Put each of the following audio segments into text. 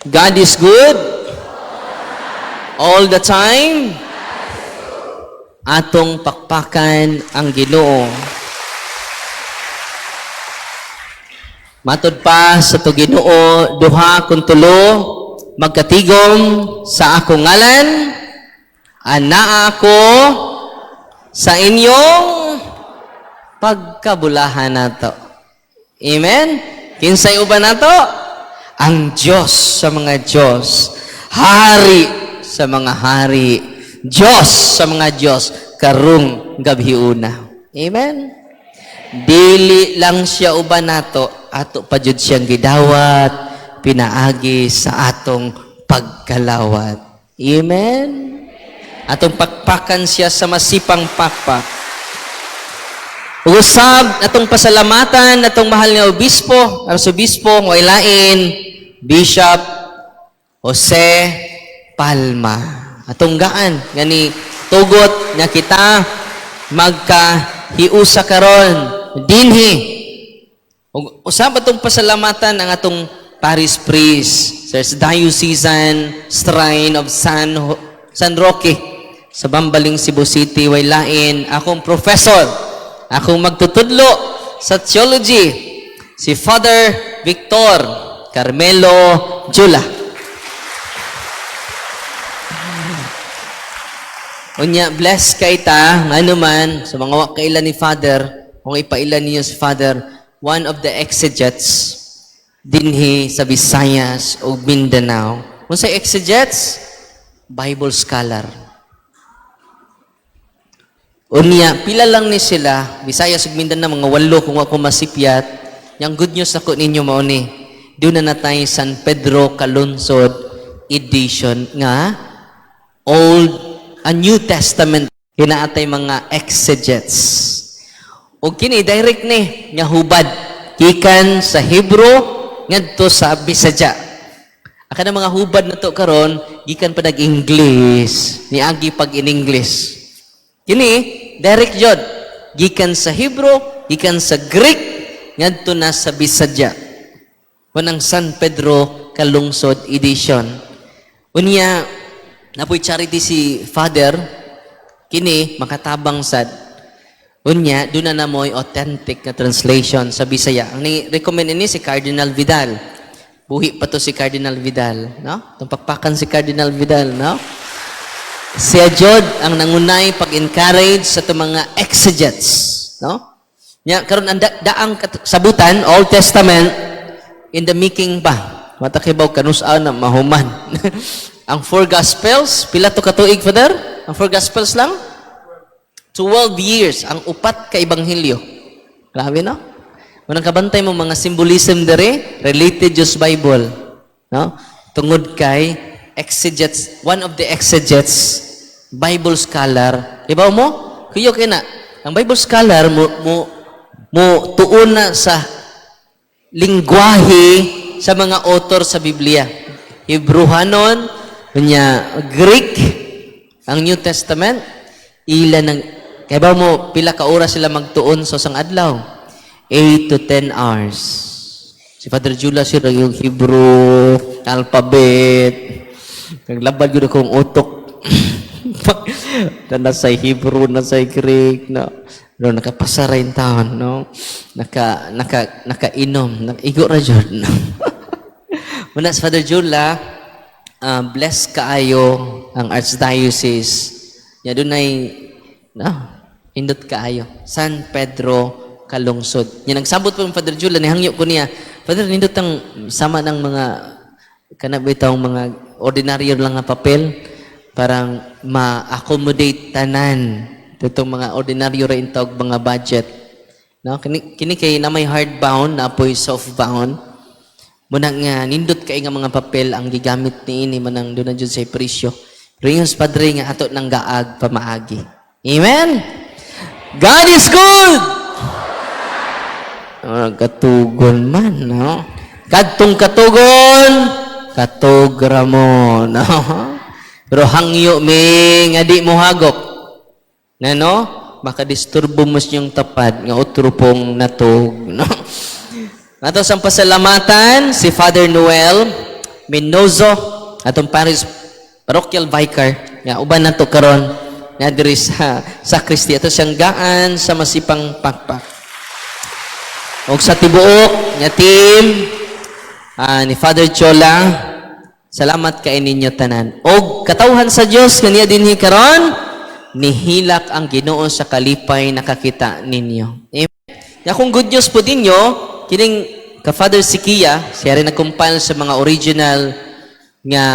God is good all the time. Atong pakpakan ang Ginoo. Matod pa sa to Ginoo, duha kun tulo magkatigom sa akong ngalan, anaa ako sa inyong pagkabulahan nato. Amen? Kinsay uban nato? Ang Diyos sa mga Diyos, Hari sa mga hari, Diyos sa mga Diyos, karong gabhiuna. Amen? Dili lang siya uban nato, ato pa jud siyang gidawat, pinaagi sa atong pagkalawat. Amen? Atong pakpakan siya sa masipang pakpak. Usab atong pasalamatan atong mahal nga obispo, arsobispo, wailain, Bishop Jose Palma. Atong gaan ngani tugot nga kita magkahiusa karon dinhi. Ug usab atong pasalamatan ang atong parish priest sa Diocesan Shrine of San Roque sa Mambaling, Cebu City, waylain akong professor, akong magtutudlo sa theology, si Father Victor Carmelo Jula. Unya, bless kay ta, ngano man, sa mga wa kaila ni Father, kung ipaila niyo si Father, one of the exegetes dinhi sa Visayas o Mindanao. Kung sa exegetes, Bible scholar. Unya, pila lang ni sila, Visayas ug Mindanao, mga 8 kung ako masipyat. Yang good news ako ninyo mao ni, doon na natay San Pedro Calungsod edition nga Old a New Testament, kinaatay mga exegetes. O kini direct ni nga hubad gikan sa Hebrew ngadto sa Bisaya. Aka na mga hubad na to karon gikan pa nag-English, niagi pag in English. Kini direct jud gikan sa Hebrew, gikan sa Greek ngadto na sa Bisaya. Wanang San Pedro Calungsod edition. Unya, napoy charity si Father, kini makatabang sad. Unya, doon na namoy authentic na translation sa Bisaya. Ang ni-recommend ini si Cardinal Vidal. Buhi pa to si Cardinal Vidal, no? Tumpakpakan si Cardinal Vidal, no? Siya jud ang nangunay pag-encourage sa itong mga exegetes, no? Nya karon ang daang sabutan, Old Testament in the making pa. Matakibaw kanus-a na mahuman. Ang four Gospels, pila to katuig, Father? Ang four Gospels lang? 12 years ang upat ka ebanghelyo. Grabe, no? Unang kabantay mo mga symbolism dere related just Bible, no? Tungod kay exegetes, one of the exegetes, Bible scholar. Ibaw mo? Kuyo kay na. Ang Bible scholar mo tuon na sa lingwahe sa mga author sa Biblia. Hebrehanon, unya Greek, ang New Testament, ila ng kay ba mo pila ka oras sila magtuon sa isang adlaw? 8 to 10 hours. Si Father Jula sir yung Hebrew alphabet. Naglabad gyud akong utok. Na nasa Hebrew, nasa Greek, no. Pero nakapasa ra yung taon, no? Nakainom, nakaigo ra jud, no? Muna sa Father Jula, bless kaayo ang Archdiocese. Ya dunay, no, indot kaayo. San Pedro Calungsod. Nya nagsabot po ang Father Jula, nihangyo ko niya, "Father, nindot ang sama ng mga kana bitawng mga ordinaryo lang nga papel parang ma-accommodate tanan itong mga ordinaryo ra intawg mga budget." No, kini kay na may hardbound na apoy softbound. Muna nga nindot kay nga mga papel ang gigamit niini manang doon na jud sa presyo. Pero yung padre nga ato nang gaag pamaagi. Amen. God is good. Oh, katugon man, no? Kadtong katugon, katugra mo, no? Pero hangyo mi nga di mo hagok. Na no? Makadisturbo mo siyang tapad nga otro pong natug, no? Ato sang pasalamatan si Father Noel Minozo, atong parish parochial vicar nga uban nato karon nga diri sa sacristy, ato siyang gaan sa masipang pakpak. Og sa tibuok nga team ni Father Chola, salamat kay ninyo tanan. Og katawhan sa Dios nga niya dinhi karon, nihilak ang Ginoo sa kalipay nakakita ninyo. Amen. Ya kung good news po ninyo, kining ka Father Sikia, siya rin nag-compile sa mga original nga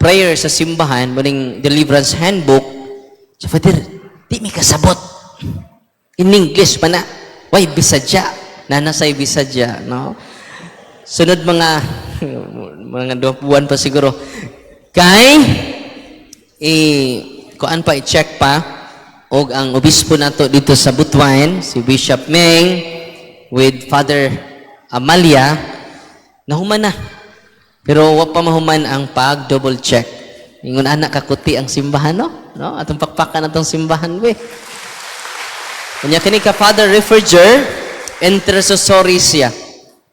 prayer sa simbahan, muning deliverance handbook. Sa Father, di mi kasabot. In English pa na. Way Bisadya. Nanasay Bisadya, no? Sunod mga 2 buwan pa siguro. Kay i kuan pa, i-check pa og ang obispo nato dito sa Butuan, si Bishop Meng, with Father Amalia, nahuman na. Pero wa pa mahuman ang pag double check. Ingon anak kakuti ang simbahan, no? No? Atong pakpakan atong simbahan we. Unya kini ka Father Refriger, intercessory siya.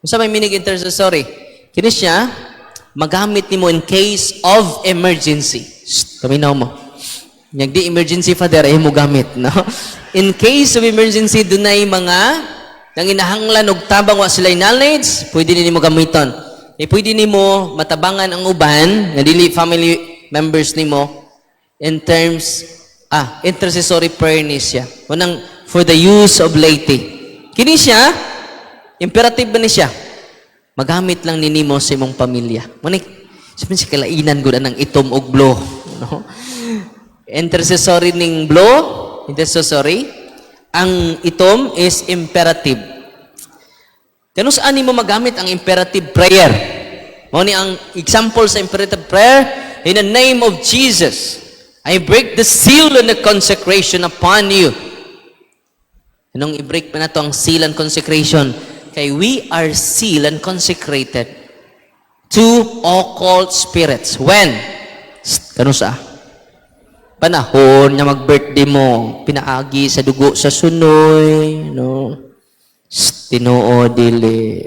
Unsa may meaning intercessory? Kini siya magamit nimo in case of emergency. Shh, paminaw mo. Nyag di emergency, Father, ay mo gamit, no? In case of emergency, dunay mga nanginahanglan og tabang, wa sila knowledge, pwede nimo gamiton. Eh, pwede nimo matabangan ang uban nga dili family members nimo in terms intercessory prayer ni siya. Unang for the use of laity. Kini siya, imperative ba ni siya? Magamit lang ni nimo sa imong pamilya. Muna, sabi siya kalainan gud anang itom og blue. No? Intercessory ning blue, intercessory, ang itom is imperative. Kano saan nimo magamit ang imperative prayer? Mao ni ang example sa imperative prayer, "In the name of Jesus, I break the seal and the consecration upon you." Anong i-break pa na to ang seal and consecration? Kay we are sealed and consecrated to occult spirits. When? Shh, kano sa? Panahon nga mag-birthday mo, pinaagi sa dugo sa sunoy, no? Shh, tinuod dili.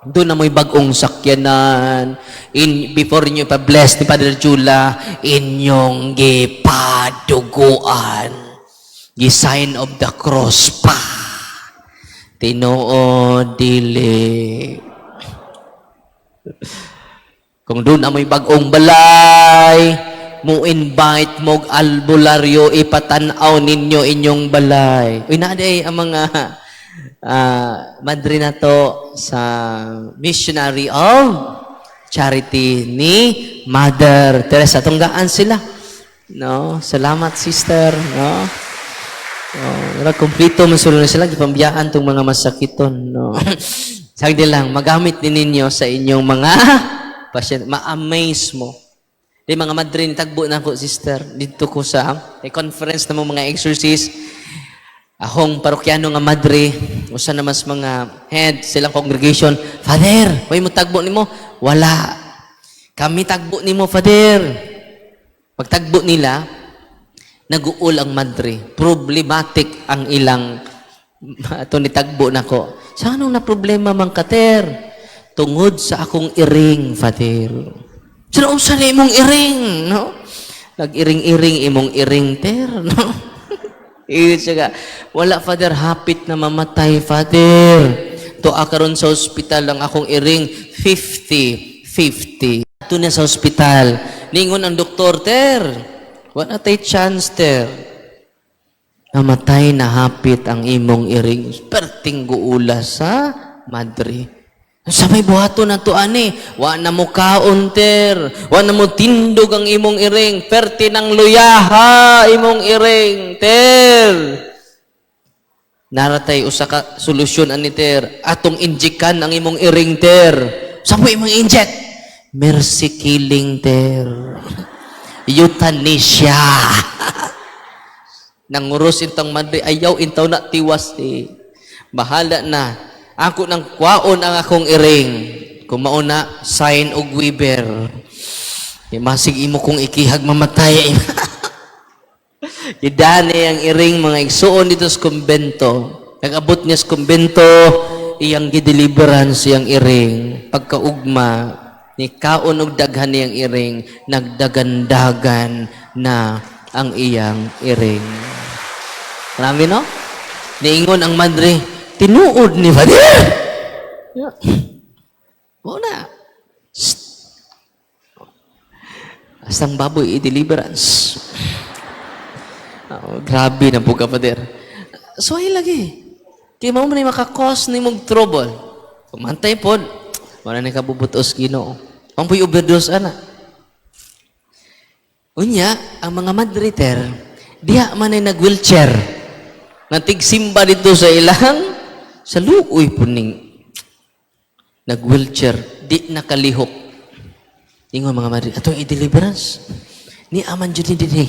Doon na mo'y bagong sakyanan. Before inyo pa-bless ni Padre Jula, inyong gipaduguan. Gi-sign of the cross pa. Tinuod dili. Kung doon na mo'y bagong balay, mo invite mo og albularyo, ipatanaw ninyo inyong balay. Uy, naa ang mga madre na to sa Missionary of Charity ni Mother Teresa. Tunggaan sila. No? Salamat, sister. No? Oh, wala kompleto man sila sila gipambiyaan tong mga masakiton, no? Sagdi lang magamit din ninyo sa inyong mga pasyente. Ma-amaze mo. Di mga madre ni tagbo na ko, sister, dito ko sa conference na mo mga exorcist, ahong parokyano nga madre, usa na mas mga head silang congregation, "Father, way mo tagbo nimo?" "Wala." "Kami tagbo nimo, Father." Pagtagbo nila, naguol ang madre. Problematic ang ilang ato ni tagbo nako. "Sa anong na problema man kater?" "Tungod sa akong iring, Father." "Sa unsa na imong iring, no? Nag-iring-iring imong iring, ter, no?" Iyon siya ka, "Wala, Father, hapit na mamatay, Father. Tua karon sa ospital ang akong iring, 50-50." Ito na sa ospital. Ningon ang doktor, "Ter, wala tay chance, ter. Namatay na hapit ang imong iring." Perting guula sa madre. "Sa may buhaton na to ani, wa na mo kaon, ter, wa na mo tindog ang imong iring, perti ng luyaha imong iring, ter. Naratay usa ka solusyon ani, ter, atong injekan ang imong iring, ter." "Sa mo imong inject?" "Mercy killing, ter. Euthanasia." Nanguros intang madre, "Ayaw intaw na tiwas eh. Bahala na. Ako nang kwaon ang akong iring." Kung mauna, sign og Weber. Di masig imo kong ikihag mamatay. Gidani ang iring, mga igsuon, dito sa kumbento. Nag-abot niya sa kumbento, iyang gideliverance iyang iring. Pagkaugma, Ni kaon og daghan niyang iring, nagdagandagan na ang iyang iring. Marami, no? Niingon ang madre, "Tinuod ni Father." Yeah. Mao na. Shh. Astang baboy, i-deliverance. Oh, grabe na po ka, Father. So, ay lagi. Kay mao man maka-cause ni mong trouble. Pumantay pod, wala na kabubutos Ginoo. Ang po'y overdose, ana. Unya, ang mga madre ter, diha man ay nag-wheelchair. Natigsimba dito sa ilang, sa luoy po ning nag-wheelchair, di nakalihok. Ingon mga madre, "Atong i-deliverance. Ni aman jud ni dinhi."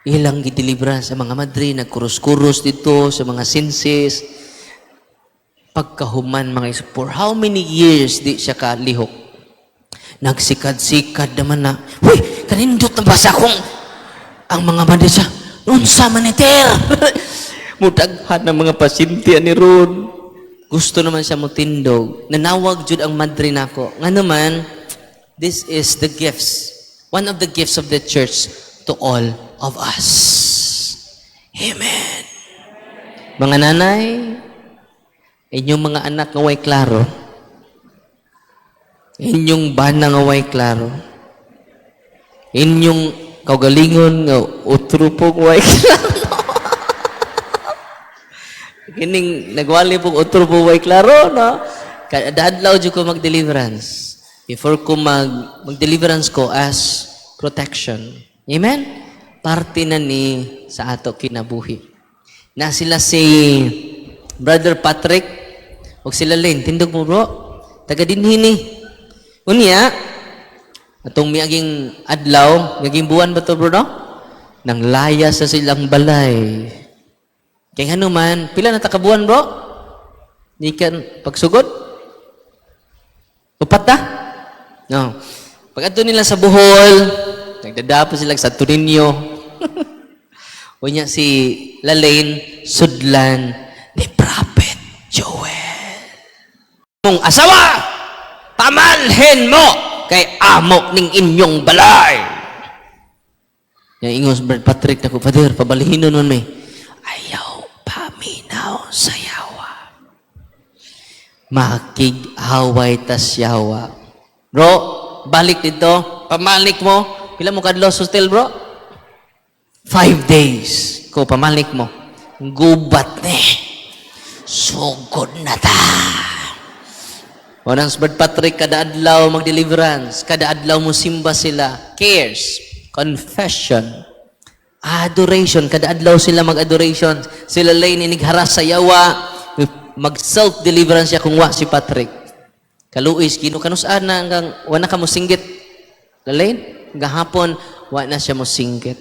Ilang gi-deliverance sa mga madre, nagkuros-kuros dito sa mga senses. Pagkahuman, mga is, for how many years di siya kalihok? Nagsikad-sikad naman na, "Uy, kanindot na basa kong," ang mga madre siya, "Unsa man ni, ter?" Mudaghan ng mga pasyente ani ron. Gusto naman siya mutindog. Nanawag jud ang madre nako. Nga naman, this is the gifts. One of the gifts of the church to all of us. Amen. Mga nanay, inyong mga anak nga way klaro, inyong bana nga way klaro, inyong kaugalingon nga utro pong way klaro. Kining nagwali pong utro po way klaro, no? Kada adlaw jud ko mag-deliverance. Before ko mag-deliverance ko as protection. Amen? Parte na ni sa ato kinabuhi. Na sila si Brother Patrick o sila Lane, tindog mo, bro. Taga dinhi ni. Unya, atong miaging adlaw, miaging buwan ba to, bro, no? Nang laya sa silang balay. Kaya ano man, pila na takabuan, bro? Gikan pagsugod? Upat na? No. Pag adto nila sa Bohol, nagdadapo sila sa Torino. Unya si Lalaine, sudlan ni Prophet Joel. "Mong asawa, pamalhin mo kay amo ning inyong balay." Yang ingos Brad Patrick nako, "Father, pabalihinon man may." Ayaw paminaw sa yawa. Makig-away tas yawa. Bro, balik dito. Pamalik mo. Pila mo kadlaw sa hotel, bro? 5 days. Ko, pamalik mo. Gubat ni. Sugod na ta. Walang Brad Patrick, kada adlaw mag-deliverance. Kada adlaw mo simba sila. Cares. Confession. Adoration. Kada adlaw sila mag-adoration. Sila lay inigharas sa yawa. Mag-self-deliverance siya kung wa si Patrick. Kaluis, Ginoo kanus-an na hanggang wa na ka mo singgit. Lalain, gahapon, wa na siya mo singgit.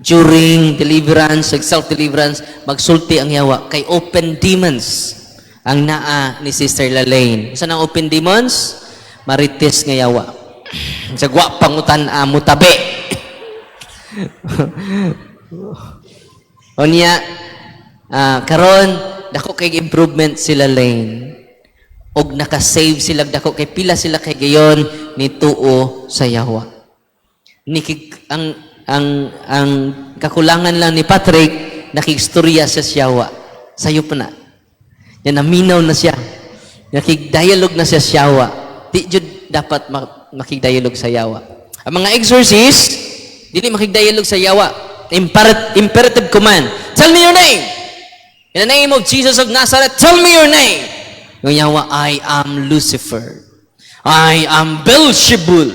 During deliverance, self-deliverance, magsulti ang yawa kay open demons ang naa ni Sister Lalaine. Saan ang open demons? Marites nga yawa. Sa gwa pangutan a mutabi. Unya, karon dako kay improvement sila Lane. Og naka-save sila dako kay pila sila kay gayon ni tuo sa yawa. Nikig, ang kakulangan lang ni Patrick, nakigstorya sa siyawa. Sayo pa na. Yan, naminaw na siya. Nakig-dialogue na siya siyawa. Di jud dapat makig-dialogue sa yawa. Ang mga exorcist, dili makig-dialogue sa yawa. Imperative command. "Tell me your name. In the name of Jesus of Nazareth, tell me your name." Yung yawa, "I am Lucifer. I am Beelzebul.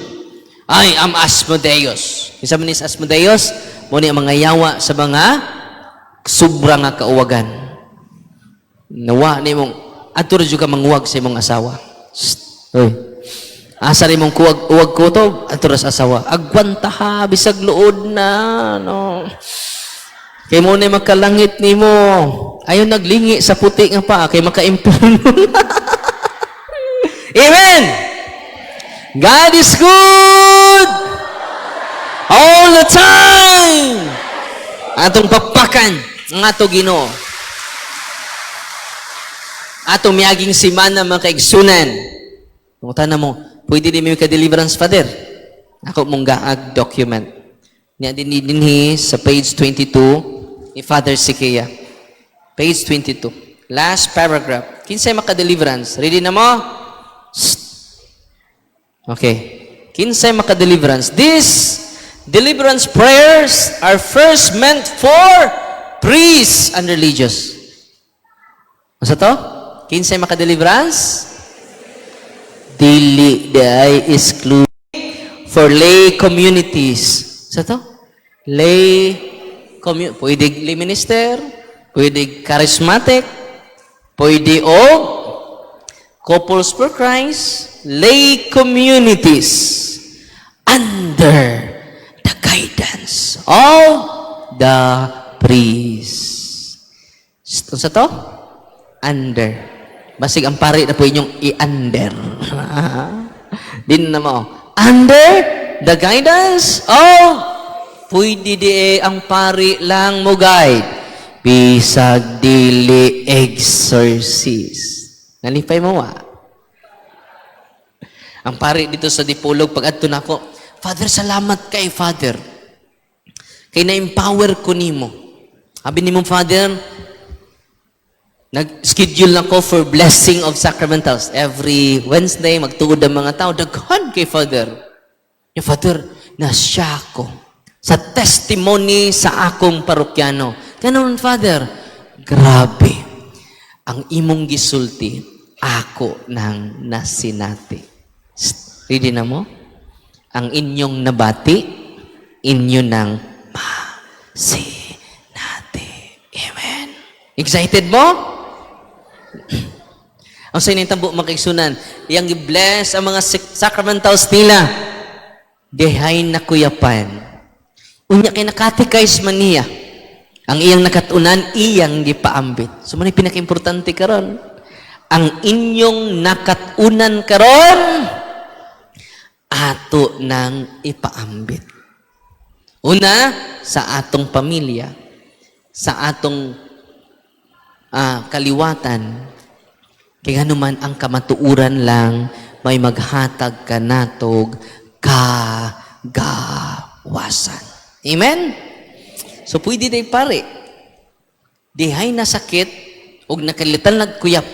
I am Asmodeus." Isa man is Asmodeus, mo ni ang mga yawa sa mga sobra nga kauwagan. Nawa ni mong adto ra jud ka manguwag sa imong asawa. Shh. Oy. Asa rin mong kuwag uwag ko to, adto ra sa asawa. Agwanta ha, bisag luod na, no. Kay mo na makalangit nimo. Ayon naglingi sa puti nga pa kay maka-impierno. Amen. God is good all the time. Atong papakan ang ato Ginoo. Atong miaging simana, mga kaigsunan. Pangutan mo, Pwede di mi ka-deliverance, Father. Ako mong gaag document. Niya din dinhi sa page 22 ni Father Sikia. Page 22. Last paragraph. Kinsay maka-deliverance? Ready na mo? Shh. Okay. Kinsay maka-deliverance? These deliverance prayers are first meant for priests and religious. Ano to? Kinsay maka-deliverance? Dili diay exclude for lay communities. Sa to? Lay community. Pwede lay minister, pwede charismatic, pwede o Couples for Christ, lay communities under the guidance of the priest. Sa to? Under. Basig ang pari na po inyong i-under. Din na mo. Under the guidance of, pwede di eh, ang pari lang mo guide. Bisag dili exorcist. Nalipay mo wa? Ang pari dito sa Dipolog, pag adto nako, "Father, salamat kay Father. Kay na-empower ko nimo. Abi nimo, Father, nag-schedule na ko for blessing of sacramentals. Every Wednesday, magtuod ang mga tao. Daghan kay Father. Yung Father, nasya ko sa testimony sa akong parokyano. Ganun, Father, grabe. Ang imong gisulti, ako nang nasinati." Shh, ready na mo? Ang inyong nabati, inyo nang masinati. Amen. Excited mo? Ang sa inyong tambo mga kaigsunan, iyang i-bless ang mga sacramentals nila. Dihay na kuyapan. Unya kay nakatikais man niya. Ang iyang nakatunan, iyang gipaambit. So, man pinaka-importante karon. Ang inyong nakatunan karon, ato nang ipaambit. Una, sa atong pamilya, sa atong kaliwatan, kaya man ang kamatuuran lang may maghatag kanatog kagawasan. Amen? So pwede day pare. Dihay na sakit og nakalitan nagkuyap.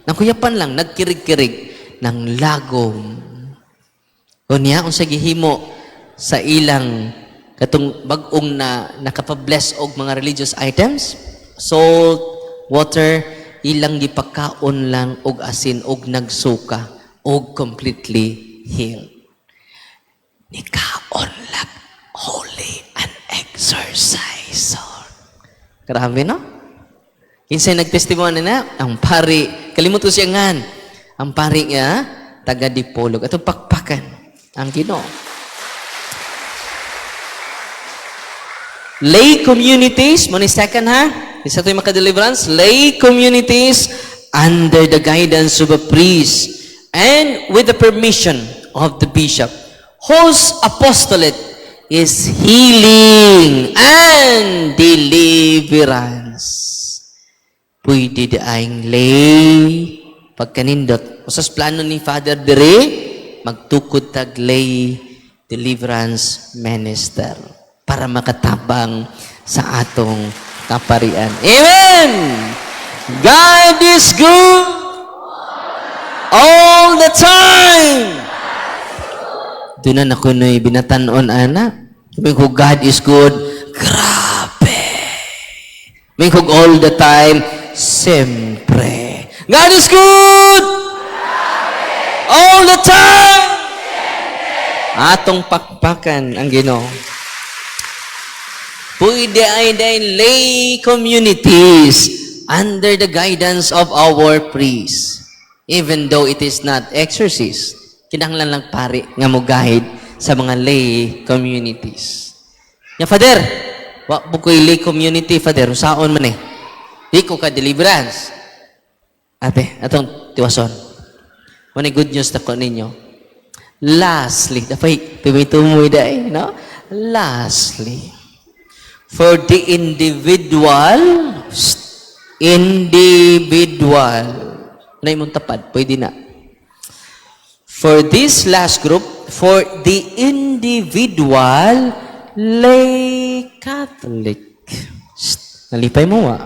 Nagkuyapan lang, nagkirig-kirig ng lagom. Unya unsa gihimo sa ilang katong bag-ong na nakapa-bless og mga religious items, salt, water, ilang gipakaon lang og asin og nagsuka og completely healed. Nikaon lag holy and exorcise salt. Grabe, no? Kinsay nagtestimony na? Ang pari. Kalimut ko siya ngan. Ang pari nga, taga Dipolog. Atong pakpakan. Ang Ginoo. Lay communities, mo ni second ha? Isa ito yung maka-deliverance. Lay communities under the guidance of a priest and with the permission of the bishop, whose apostolate is healing and deliverance. Pwede di ang lay pagkanindot. Usas plano ni Father dire, magtukod tag lay deliverance minister para makatabang sa atong kaparian. Amen! God is good all the time. Doon na ako no'y binatanon, ana. May ko God is good. Grabe. May ko all the time. Siyempre. God is good all the time. Atong pakpakan ang Ginoo. Pwede ay dahil lay communities under the guidance of our priests. Even though it is not exorcist, kinahanglan lang pari nga mo guide sa mga lay communities. Ya Father, wa mo ko'y lay community, Father, usaon man eh. Di ko ka deliverance. Ate, atong tiwason. Mao good news na ko ninyo. Lastly, dapat tumoy day, no? Lastly, for the individual, individual, na imong tapad, pwede na. For this last group, for the individual lay Catholic. Shh, nalipay mo, wa?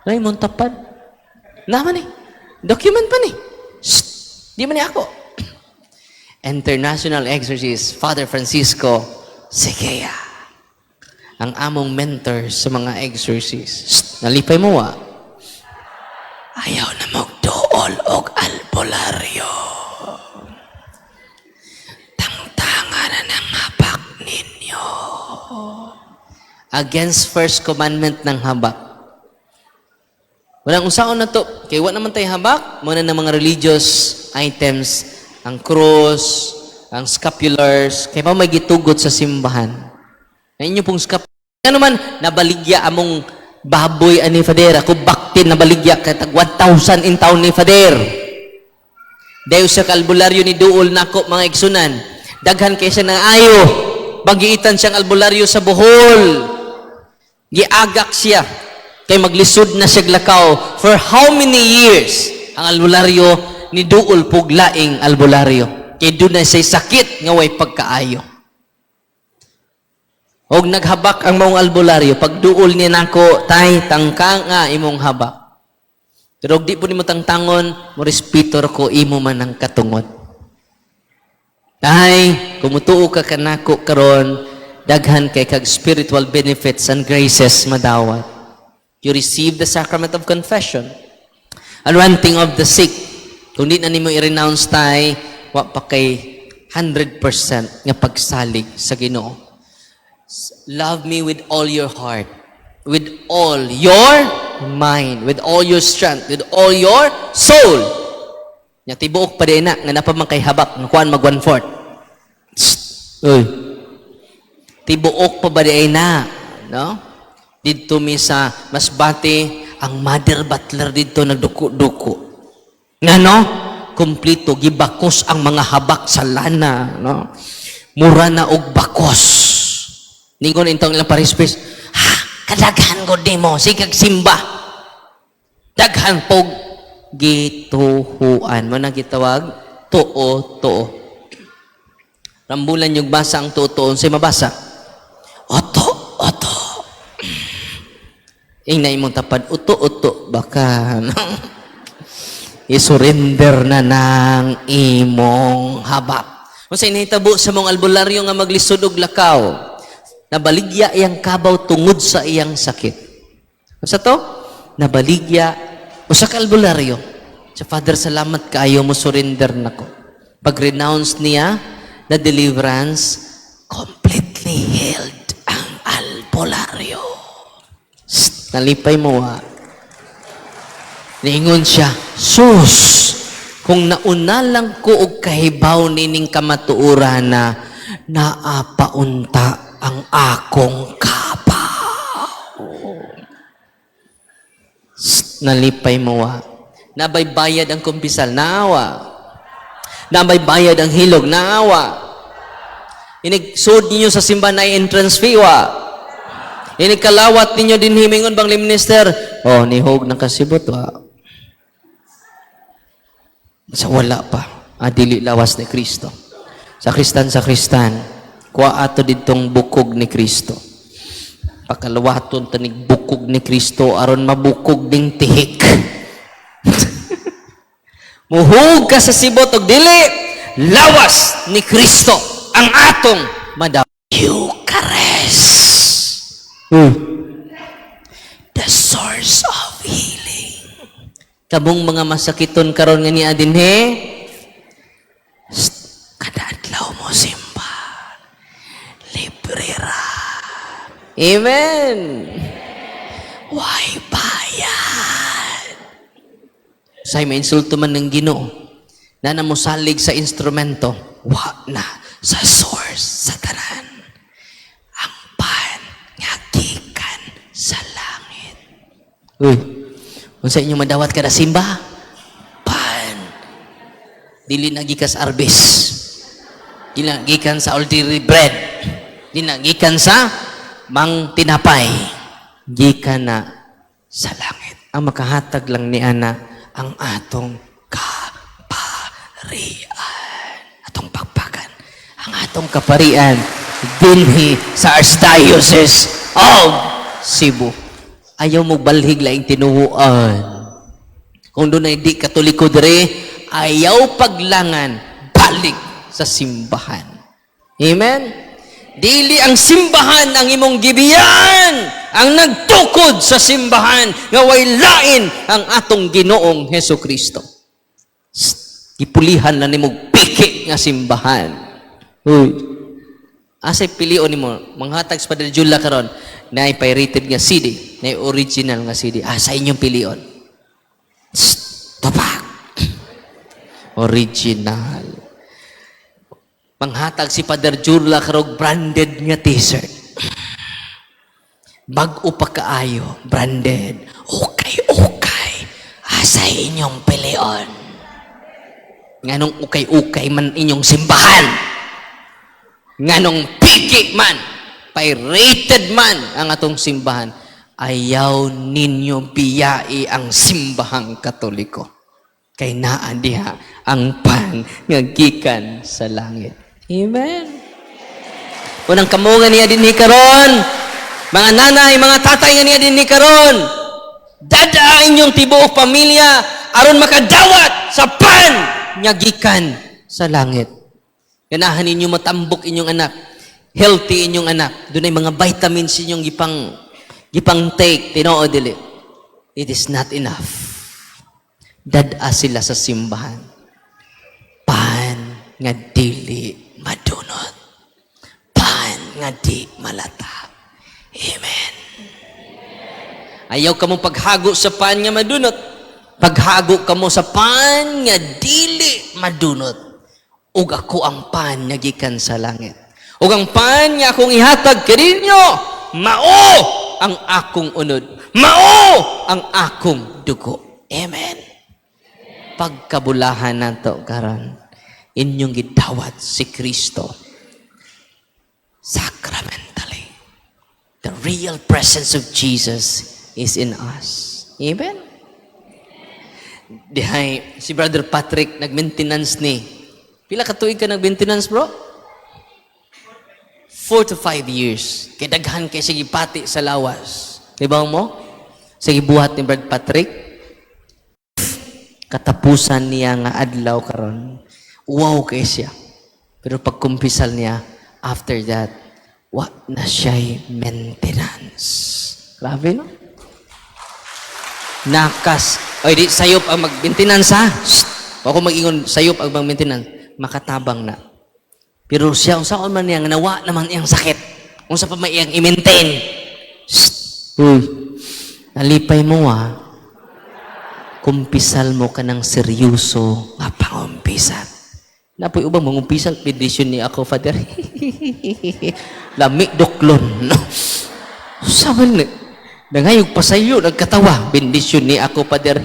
Ay, mong tapad. Naman eh. Document pa ni. Shh, di man ni ako. International Exorcist, Father Francisco Sequea. Ang among mentor sa mga exorcist. Shh, nalipay mo, wa? Ayaw na magduol og albularyo. Tangtanga na ng habak ninyo. Against first commandment ng habak. Walang unsaon na to. Kay wa naman tayo habak, muna ng mga religious items, ang cross, ang scapulars, kay pa may gitugot sa simbahan. Na inyo pong scapular. Ano man, nabaligya among baboy ani Fader. Ako baktin nabaligya kay tag 1,000 in town ni Fader. Dayo sa albularyo ni Duol nako, mga igsunan. Daghan kay siya ng ayo. Bagiitan siyang albularyo sa Bohol. Giagak siya. Kay maglisod na siya lakaw. For how many years ang albularyo ni Duol pug laing albularyo? Kay doon na siya'y sakit nga way pagkaayo. Og naghabak ang maong albularyo, pag duol niya nako, "Tay, tangka nga imong habak." Pero og di po nimo tangtangon, mo respeto ra ko, imo man ang katungod. Tay, kung mutuo ka kanako karon, daghan kay kag spiritual benefits and graces madawat. You receive the sacrament of confession. Anointing of the sick. Kung di na nimo i-renounce, tay, wa pa kay 100% nga pagsalig sa Ginoo. Love me with all your heart, with all your mind, with all your strength, with all your soul. Nya tibuok pa din na, nga napa man kay habak, nga kuan mag one-fourth. Shh. Uy. Tibuok pa ba di na? No? Didto mi sa Masbate, ang mother butler didto nagduko-duko. Nga no? Kompleto, gibakos ang mga habak sa lana. No? Mura na og bakos. Ningon intong ilang parish priest, "Ha, kadaghan gud nimo, sigag simba. Daghan pog gituhuan." Mo na gitawag, tuo, tuo. Rambulan yung basa ang tuo, unsay mabasa? Oto, oto. Ingna imong tapad, uto, uto, baka, no? I-surrender na ng imong habak. Kung sa inahitabo sa mong albularyo nga maglisod og lakaw, nabaligya iyang kabaw tungod sa iyang sakit. Unsa to? Nabaligya usa ka albularyo. Sa Father, salamat kaayo mo surrender nako. Pag-renounce niya, the deliverance, completely healed ang albularyo. Shh, nalipay mo ha. Niingon siya, "Sus, kung nauna lang ko og kahibaw nining kamatuoran na naapaunta ang akong kabaw." Shh, nalipay mo wa. Nabay bayad ang kumpisal, naawa. Nabay bayad ang hilog, naawa. Inig sud ninyo sa simbahan na entrance fee, wa. Inig kalawat ninyo din himingon bang minister? Oh, nihog ng kasibot, wa. Sa wala pa. Ah, dili lawas ni Kristo. Sakristan, sakristan. Kuha ato ditong bukog ni Kristo. Pakaluwaton tanig bukog ni Kristo aron mabukog ding tihik. Muhug ka sa sibot og dili lawas ni Kristo ang atong madaw. Eucharist. The source of healing. Kamong mga masakiton karon nga niya dinhe, kada adlaw mo simba. Libre ra. Amen. Why bayad? Say may insulto man ng Ginoo. Na namusalig sa instrumento, wa na sa source sa tanan. Ang pan nga gikan sa langit. Uy, unsa inyo madawat kada simba? Pan. Dili na gikan sa Arbis. Dili na gikan sa ordinary bread. Dili na gikan sa mang tinapay. Gikan na sa langit. Ang makahatag lang ni ana ang atong kaparian. Kaparian. Atong pakpakan ang atong kaparian dinhi sa Archdiocese of Cebu. Ayaw mo balhig laing tinuhuan. Kung doon ay di Katoliko dire, ayaw paglangan, balik sa simbahan. Amen? Dili ang simbahan ang imong gibiyan, ang nagtukod sa simbahan nga way lain ang atong Ginoong Heso Kristo. Sst, gipulihan na nimo piki nga simbahan. Uy. Asay pilion nimo, manghatag sa Padre Jula karon, na pirated nga CD, na original nga CD. Asa inyong pilion? Sst, tapak. Original. Manghatag si Father Jula karog branded nga T-shirt. Bag-o pa kaayo, branded. Okay. Asa inyong pilion? Nganong ukay-ukay man inyong simbahan? Nganong piki man, pirated man ang atong simbahan? Ayaw ninyo biyai ang Simbahang Katoliko. Kay naa diha ang pan nga gikan sa langit. Amen. Unang kamo nga niya dinhi karon, mga nanay, mga tatay nga niya dinhi karon, dada inyong tibuok pamilya aron makadawat sa pan nga gikan sa langit. Ganahan ninyo matambok inyong anak, healthy inyong anak, dunay mga vitamins inyong gipang take, tinuod dili? It is not enough. Dad-a sila sa simbahan. Pan nga dili madunot. Pan nga di malata. Amen. Ayaw kamo paghago sa pan nga madunot. Paghago kamo sa pan nga dili madunot. Ug ako ang pan nga gikan sa langit. Ug ang pan nga akong ihatag kaninyo, mao ang akong unod. Mao ang akong dugo. Amen. Pagkabulahan nato karon, inyong gidawat si Kristo sacramentally. The real presence of Jesus is in us. Amen. Dihay si Brother Patrick nag-maintenance ni. Pila ka tuig ka nag-maintenance, bro? 4 to 5 years. Kay daghan kay sige pati sa lawas. Di ba mo? Sige buhat ni Brother Patrick. Katapusan niya nga adlaw karon. Wow kay siya. Pero pagkumpisal niya, after that, wa na siya'y maintenance. Grabe, no? Nakas. Oy, di sayop ang mag-maintenance, ha. Shh. Wa ko mag-ingon sayop ang mag-maintenance. Makatabang na. Pero siya, unsa man niya, nga nawa naman iyang sakit. Unsa pa may iyang i-maintain. Shh. Uy. Nalipay mo, ah. Kumpisal mo ka ng seryoso nga pangumpisal. Napoy ubang mangumpisal, bendisyon ni ako, Father. Lami duklon. No? Sabi ni, nangayog pasayo, nagkatawa. Bendisyon ni ako, Father.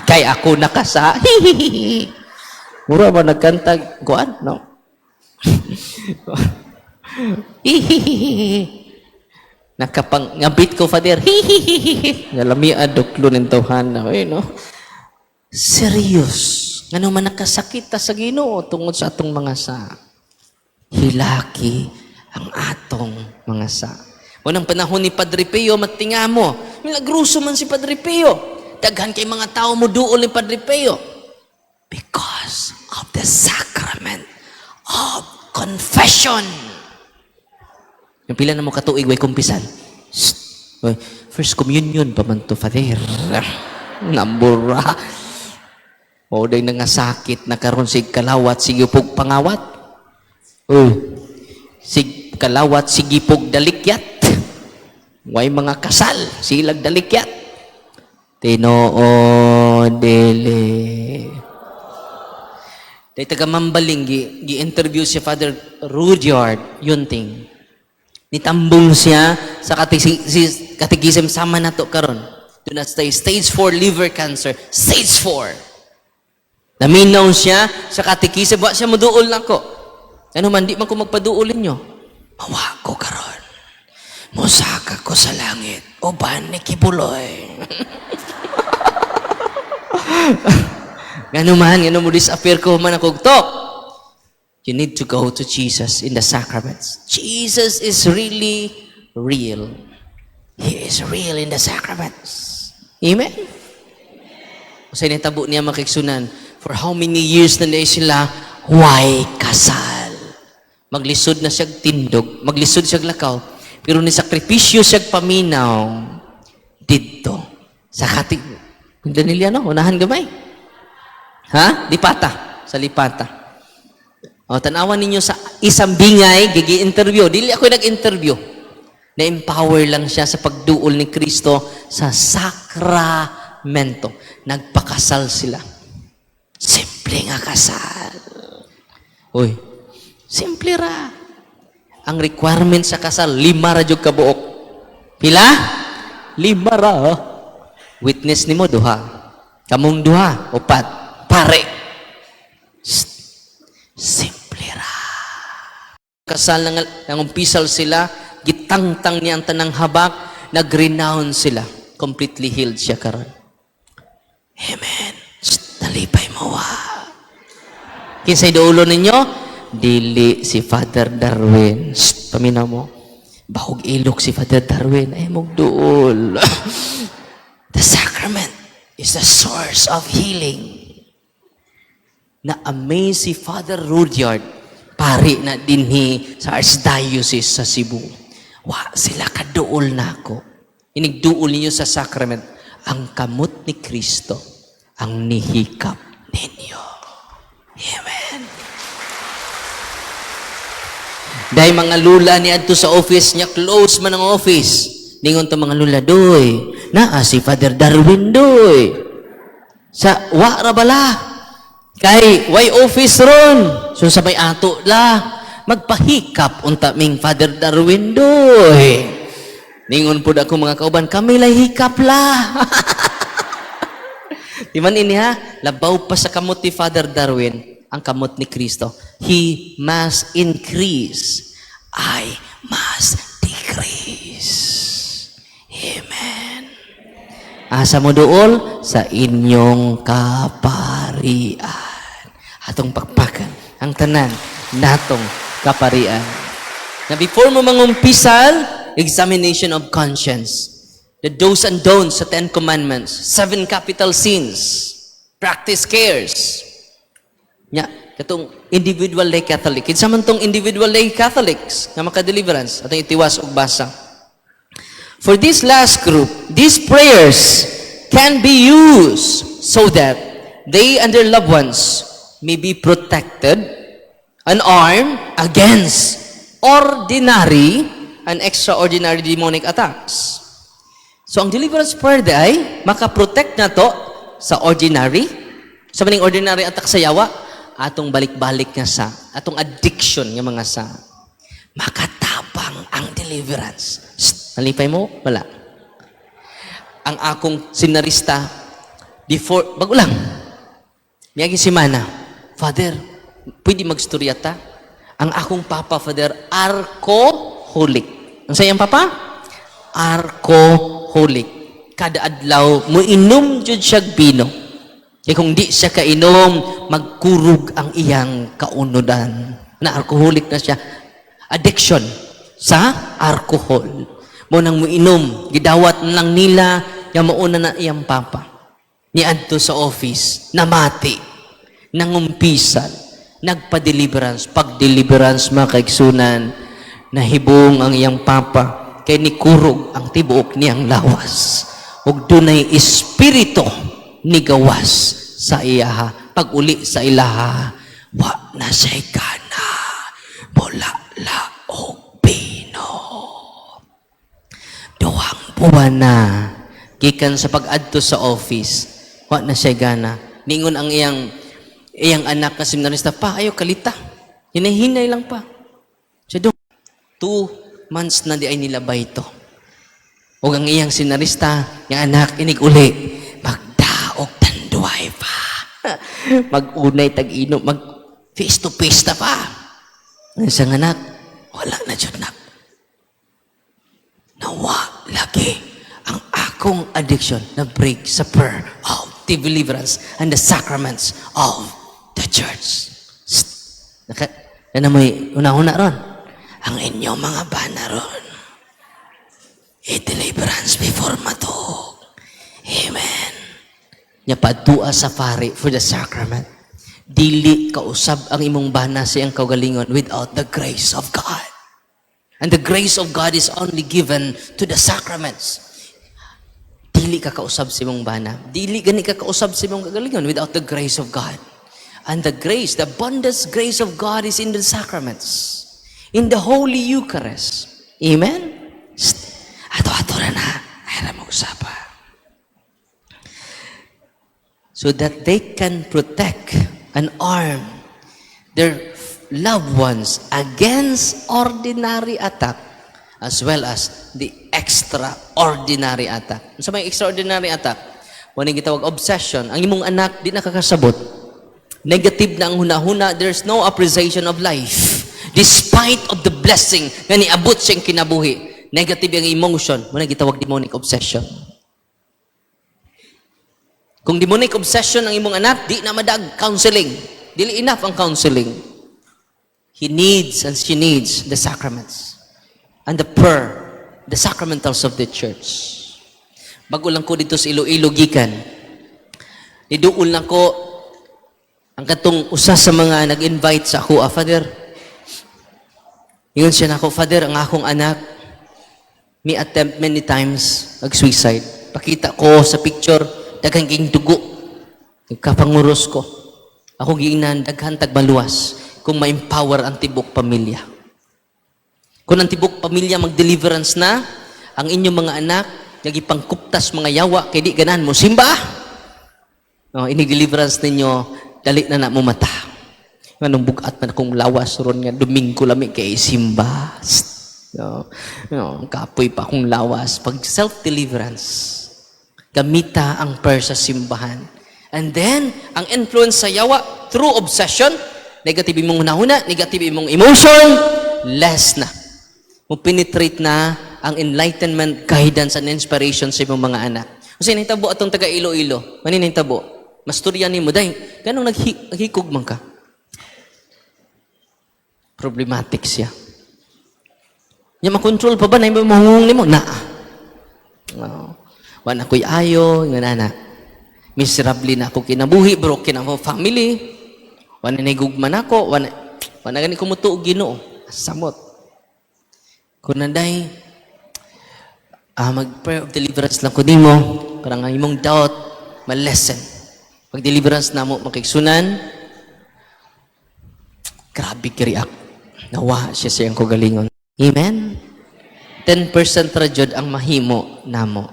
Kay ako nakasa. Mura ba nagkanta? Kuan? No? Nakapang ngabit ko, Father. Ngalami duklon ng tawhan na. Eh, no? Serious. Ngano man nakasakit ta sa Ginoo tungod sa atong mga sa. Hilaki ang atong mga sa. Unang panahon ni Padre Pio, matinga mo. Milagruso man si Padre Pio. Daghan kay mga tao mo duol ni Padre Pio. Because of the sacrament of confession. Yung pila na mo katuig, way kumpisal. Shh. Oy, first communion pa man to, Father. Nambura. O day nga sakit na karon sig kalawat sige pug pangawat. Uy. Sig kalawat sige pug dalikyat. Way mga kasal silag dalikyat. Tinuod dili? Day taga Mambaling gi interview si Father Rudyard Yunting. Nitambong siya sa katikism sama nato karon. Do not stay stage 4 liver cancer, stage 4. Naminaw siya sa katikism, wa siya moduol nako. Ano man, di man ko magpaduol ninyo. Mawa ko karon. Musaka ko sa langit. Uban ni Kibuloy. Ngano man, ngano mo disappear ko man ako talk. You need to go to Jesus in the sacraments. Jesus is really real. He is real in the sacraments. Amen? Unsay nahitabo niya, mga kaigsuonan? For how many years na na sila, why kasal? Maglisod na siya tindog, maglisod siya lakaw, pero ni sakripisyo siya paminaw didto sa kati nila, no? Unahan gamay. Ha? Lipata. Sa Lipata. O, tanawan ninyo sa isang bingay, gigi interview. Dili ako nag-interview. Na-empower lang siya sa pagduol ni Kristo sa sakramento. Nagpakasal sila. Simple nga kasal. Uy, simple ra. Ang requirement sa kasal, lima ra jud kabuok. Pila? Lima ra. Witness nimo duha. Kamong duha, upat. Pare. Shh. Simple ra. Kasal nang nangumpisal sila, gitangtang niya ang tanang habak, nag-renounce sila. Completely healed siya karon. Amen. Shh, nalipay mo wa. Kinsay duolo ninyo? Dili si Father Darwin. Shh, paminaw mo. Bahog ilok si Father Darwin. Ay, mong duol. The sacrament is the source of healing. Na-amaze si Father Rudyard, pari na dinhi sa Archdiocese sa Cebu. Wa sila kaduol nako. Inigduol ninyo sa sacrament, ang kamot ni Kristo ang nihikap ninyo. Amen. Dahil mga lula ni adto sa office niya, close man ang office. Ningon to mga lula, "Doy, naa si Father Darwin, doy." Sa wa ra bala. Kay way office ron. So sa may ato la, magpahikap unta ming Father Darwin, doy. Ningon pud ako mga kauban, "Kami lay hikap la." Di man ini ha, labaw pa sa kamot ni Father Darwin, ang kamot ni Kristo. He must increase. I must decrease. Amen. Asa mo duol? Sa inyong kaparian. Atong pakpakan ang tanan natong kaparian. Na before mo mangumpisal, examination of conscience. The do's and don'ts sa Ten Commandments. Seven capital sins. Practice cares. Nya, katong individual lay Catholic. Kinsa man tong individual lay Catholics nga maka-deliverance? Atong itiwas og basa. For this last group, these prayers can be used so that they and their loved ones may be protected and armed against ordinary and extraordinary demonic attacks. So ang deliverance prayer ay makaprotect na to sa ordinary, sa maning ordinary attack sa yawa, atong balik-balik nga sa, atong addiction nga mga sa, makatabang ang deliverance. Shh, nalipay mo? Wala. Ang akong seminarista, before, bago lang, miyagi si Mana, "Father, pwede magstorya ta? Ang akong papa, Father, alcoholic." Ang sayang papa? Alcoholic. Kada adlaw, muinom jud siya bino. Kaya kung di siya kainom, magkurog ang iyang kaunodan. Na alcoholic na siya. Addiction sa alcohol. Mo nang muinom, gidawat na lang nila, nga mauna na iyang papa. Niadto sa office, namati, nangumpisal, nagpa-deliverance. Pag-deliverance, mga kaigsunan, nahibong ang iyang papa, kay nikurog ang tibuok niyang lawas. Ug dunay espiritu nigawas sa iyaha. Pag uli sa ilaha, wa na siya'y gana. Mula og bino. 2 buwan na gikan sa pag-adto sa office, wa na siya gana. Ningon ang iyang iyang anak na seminarista, "Pa, ayo kalita. Hinay-hinay lang pa." Siya do, 2 months na di ay nilabay to. O ang iyang seminarista, yung anak, inig uli, magdaog tanduay pa. Mag-unay tag-inom, mag face to face ta pa. Ang isang anak, "Wala na jud nak. Nawa lagi ang akong addiction na break sa prayer of deliverance and the sacraments of the church. Shh. Naka, yan na mo'y una-una ron. Ang inyong mga bana ron. I-deliverance before matuog. Amen. Nya padua sa pari for the sacrament. Dili kausab ang imong bana sa iyang kaugalingon without the grace of God. And the grace of God is only given to the sacraments. Dili ka kausab sa imong bana. Dili gani ka kausab sa imong kaugalingon without the grace of God. And the grace, the abundance grace of God is in the sacraments. In the Holy Eucharist. Amen? Shh. Ato-ato ra na. Ay ra mag-usapa. So that they can protect and arm their loved ones against ordinary attack as well as the extraordinary attack. Sa may extraordinary attack, mao gitawag obsession. Ang imong anak di nakakasabot. Negative na ang hunahuna, there's no appreciation of life. Despite of the blessing nga niabot siyang kinabuhi, negative ang emotion, mao gitawag demonic obsession. Kung demonic obsession ang imong anak, di na madag counseling. Dili enough ang counseling. He needs and she needs the sacraments and the prayer, the sacramentals of the church. Bago lang ko dito sa Iloilo gikan. Niduol na ko ang katong usa sa mga nag-invite sa ako, ah, "Father." Ingon siya nako, "Father, ang akong anak, may attempt many times mag-suicide. Pakita ko sa picture, daghan king dugo. Nagkapanguros ko. Ako giingnan, daghan tag maluwas kung ma-empower ang tibok pamilya. Kung ang tibok pamilya mag-deliverance na, ang inyong mga anak, nagipangkuptas mga yawa, kay di ganahan mo simba. No, ini-deliverance ninyo, dali na na mo mata. Nganong bugat man akong lawas ron nga Domingo lami kay simba. No, no, kapoy pa akong lawas. Pag self-deliverance, gamita ang prayer sa simbahan. And then, ang influence sa yawa through obsession, negative imong hunahuna, negative imong emotion, less na. Mo penetrate na ang enlightenment, guidance, and inspiration sa imong mga anak. Kasi nahitabo atong taga Iloilo. Mani nahitabo. Masturya nimo day. Ganong naghikog man ka. Problematic siya. Nya makontrol pa ba na imo mahungong nimo? Na. No. Wa na ko'y ayo, nga na. Miserable na ako kinabuhi, broken ako family. Wa na gugma nako, wa na gani ko mutuo Ginoo. Samot. Kung nanday, mag-prayer of deliverance lang ko nimo, parang ang imong doubt, ma-lessen. Pag deliverance na mo, makigsunan, grabe ki-react. Nawa siya siyang kagalingon. Amen? 10% ra jud ang mahimo namo.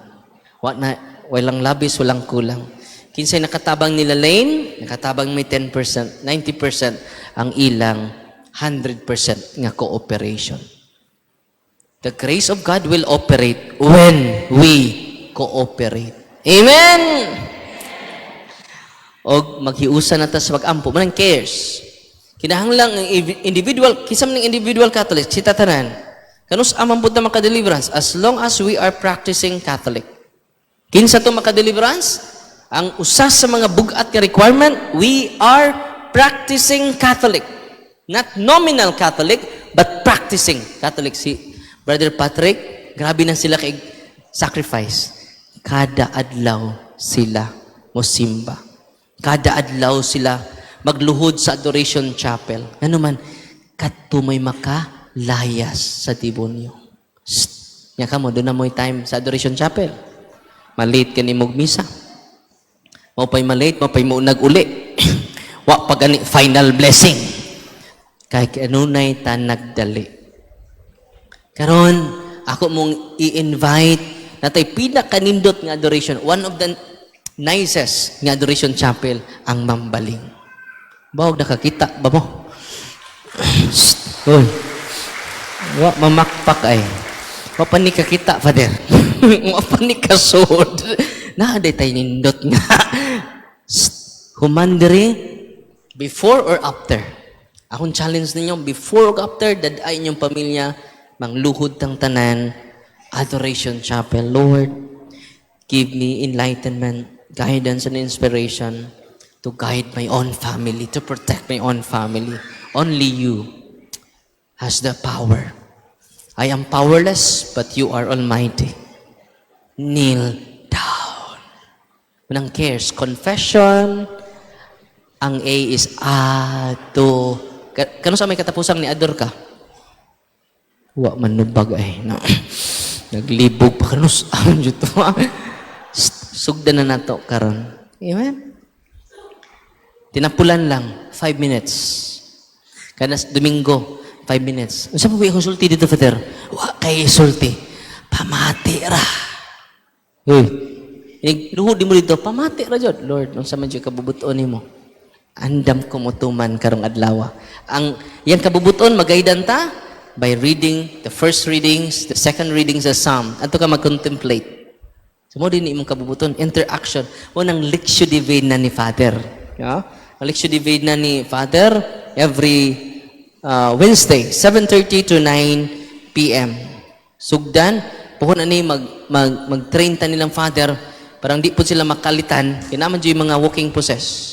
Wa na, walang labis, walang kulang. Kinsay nakatabang nila Lane, nakatabang may 10%, 90% ang ilang 100% nga cooperation. The grace of God will operate when we cooperate. Amen! Og maghiusa na ta sa pag-ampo. Manang cares. Kinahanglan ang individual, kinsa man ng individual Catholic, si tatanan, kanus amang pud ta maka-deliverance as long as we are practicing Catholic. Kinsa to maka-deliverance? Ang usa sa mga bugat nga requirement, we are practicing Catholic. Not nominal Catholic, but practicing Catholic. Si Brother Patrick, grabe na sila kay sacrifice. Kada adlaw sila mosimba. Kada adlaw sila magluhod sa Adoration Chapel. Ano man, kadto may makalayas sa demonyo. Shh. Nya kamo, doon na mo'y time sa Adoration Chapel. Malate ka ni mog misa. Mao pa'y malate, mao pa'y maunag uli. Wa pa gani final blessing. Kay kanunay ta nagdali. Karon, ako mong i-invite natay pinakanindot nga adoration, one of the nicest nga adoration chapel, ang Mambaling. Bawag nakakita ba mo? Shh. Uy. Wa mamakpak ay. Wa pa ni kakita, Father. Wa pa ni kasud. Na day tay nindot nga. Shh. Human diri before or after. Akong challenge ninyo, before or after, dad-ay inyong pamilya, mangluhod tang tanan, Adoration Chapel. Lord, give me enlightenment. Guidance and inspiration to guide my own family, to protect my own family. Only you has the power. I am powerless, but you are almighty. Kneel down. Unang cares, confession. Ang A is ado. Kano sa may katapusang ni ador ka? Wa man nubag ay. No. Naglibog pa kanus. Ang dito. Sugdan na nato karon. Amen. Tinapulan lang, 5 minutes. Kada Domingo, 5 minutes. Unsa pa ba akong sulti dito, Father? Wa kay sulti. Pamati ra. Uy. Inig luhod di mo dito, pamati ra jud. Lord, unsa man jud kabubuton nimo? Andam ko motuman karong adlaw. Ang yang kabubuton magaidan ta by reading the first readings, the second readings of Psalm. Adto ka mag-contemplate. So mo din imong kabubuton, interaction. Mo nang lectio divina ni Father. Yeah? Ang lectio divina ni Father every Wednesday, 7:30 to 9 p.m. Sugdan, puhon ani mag mag mag-train ta nilang Father, parang di po sila makalitan, kinaman yung mga walking process.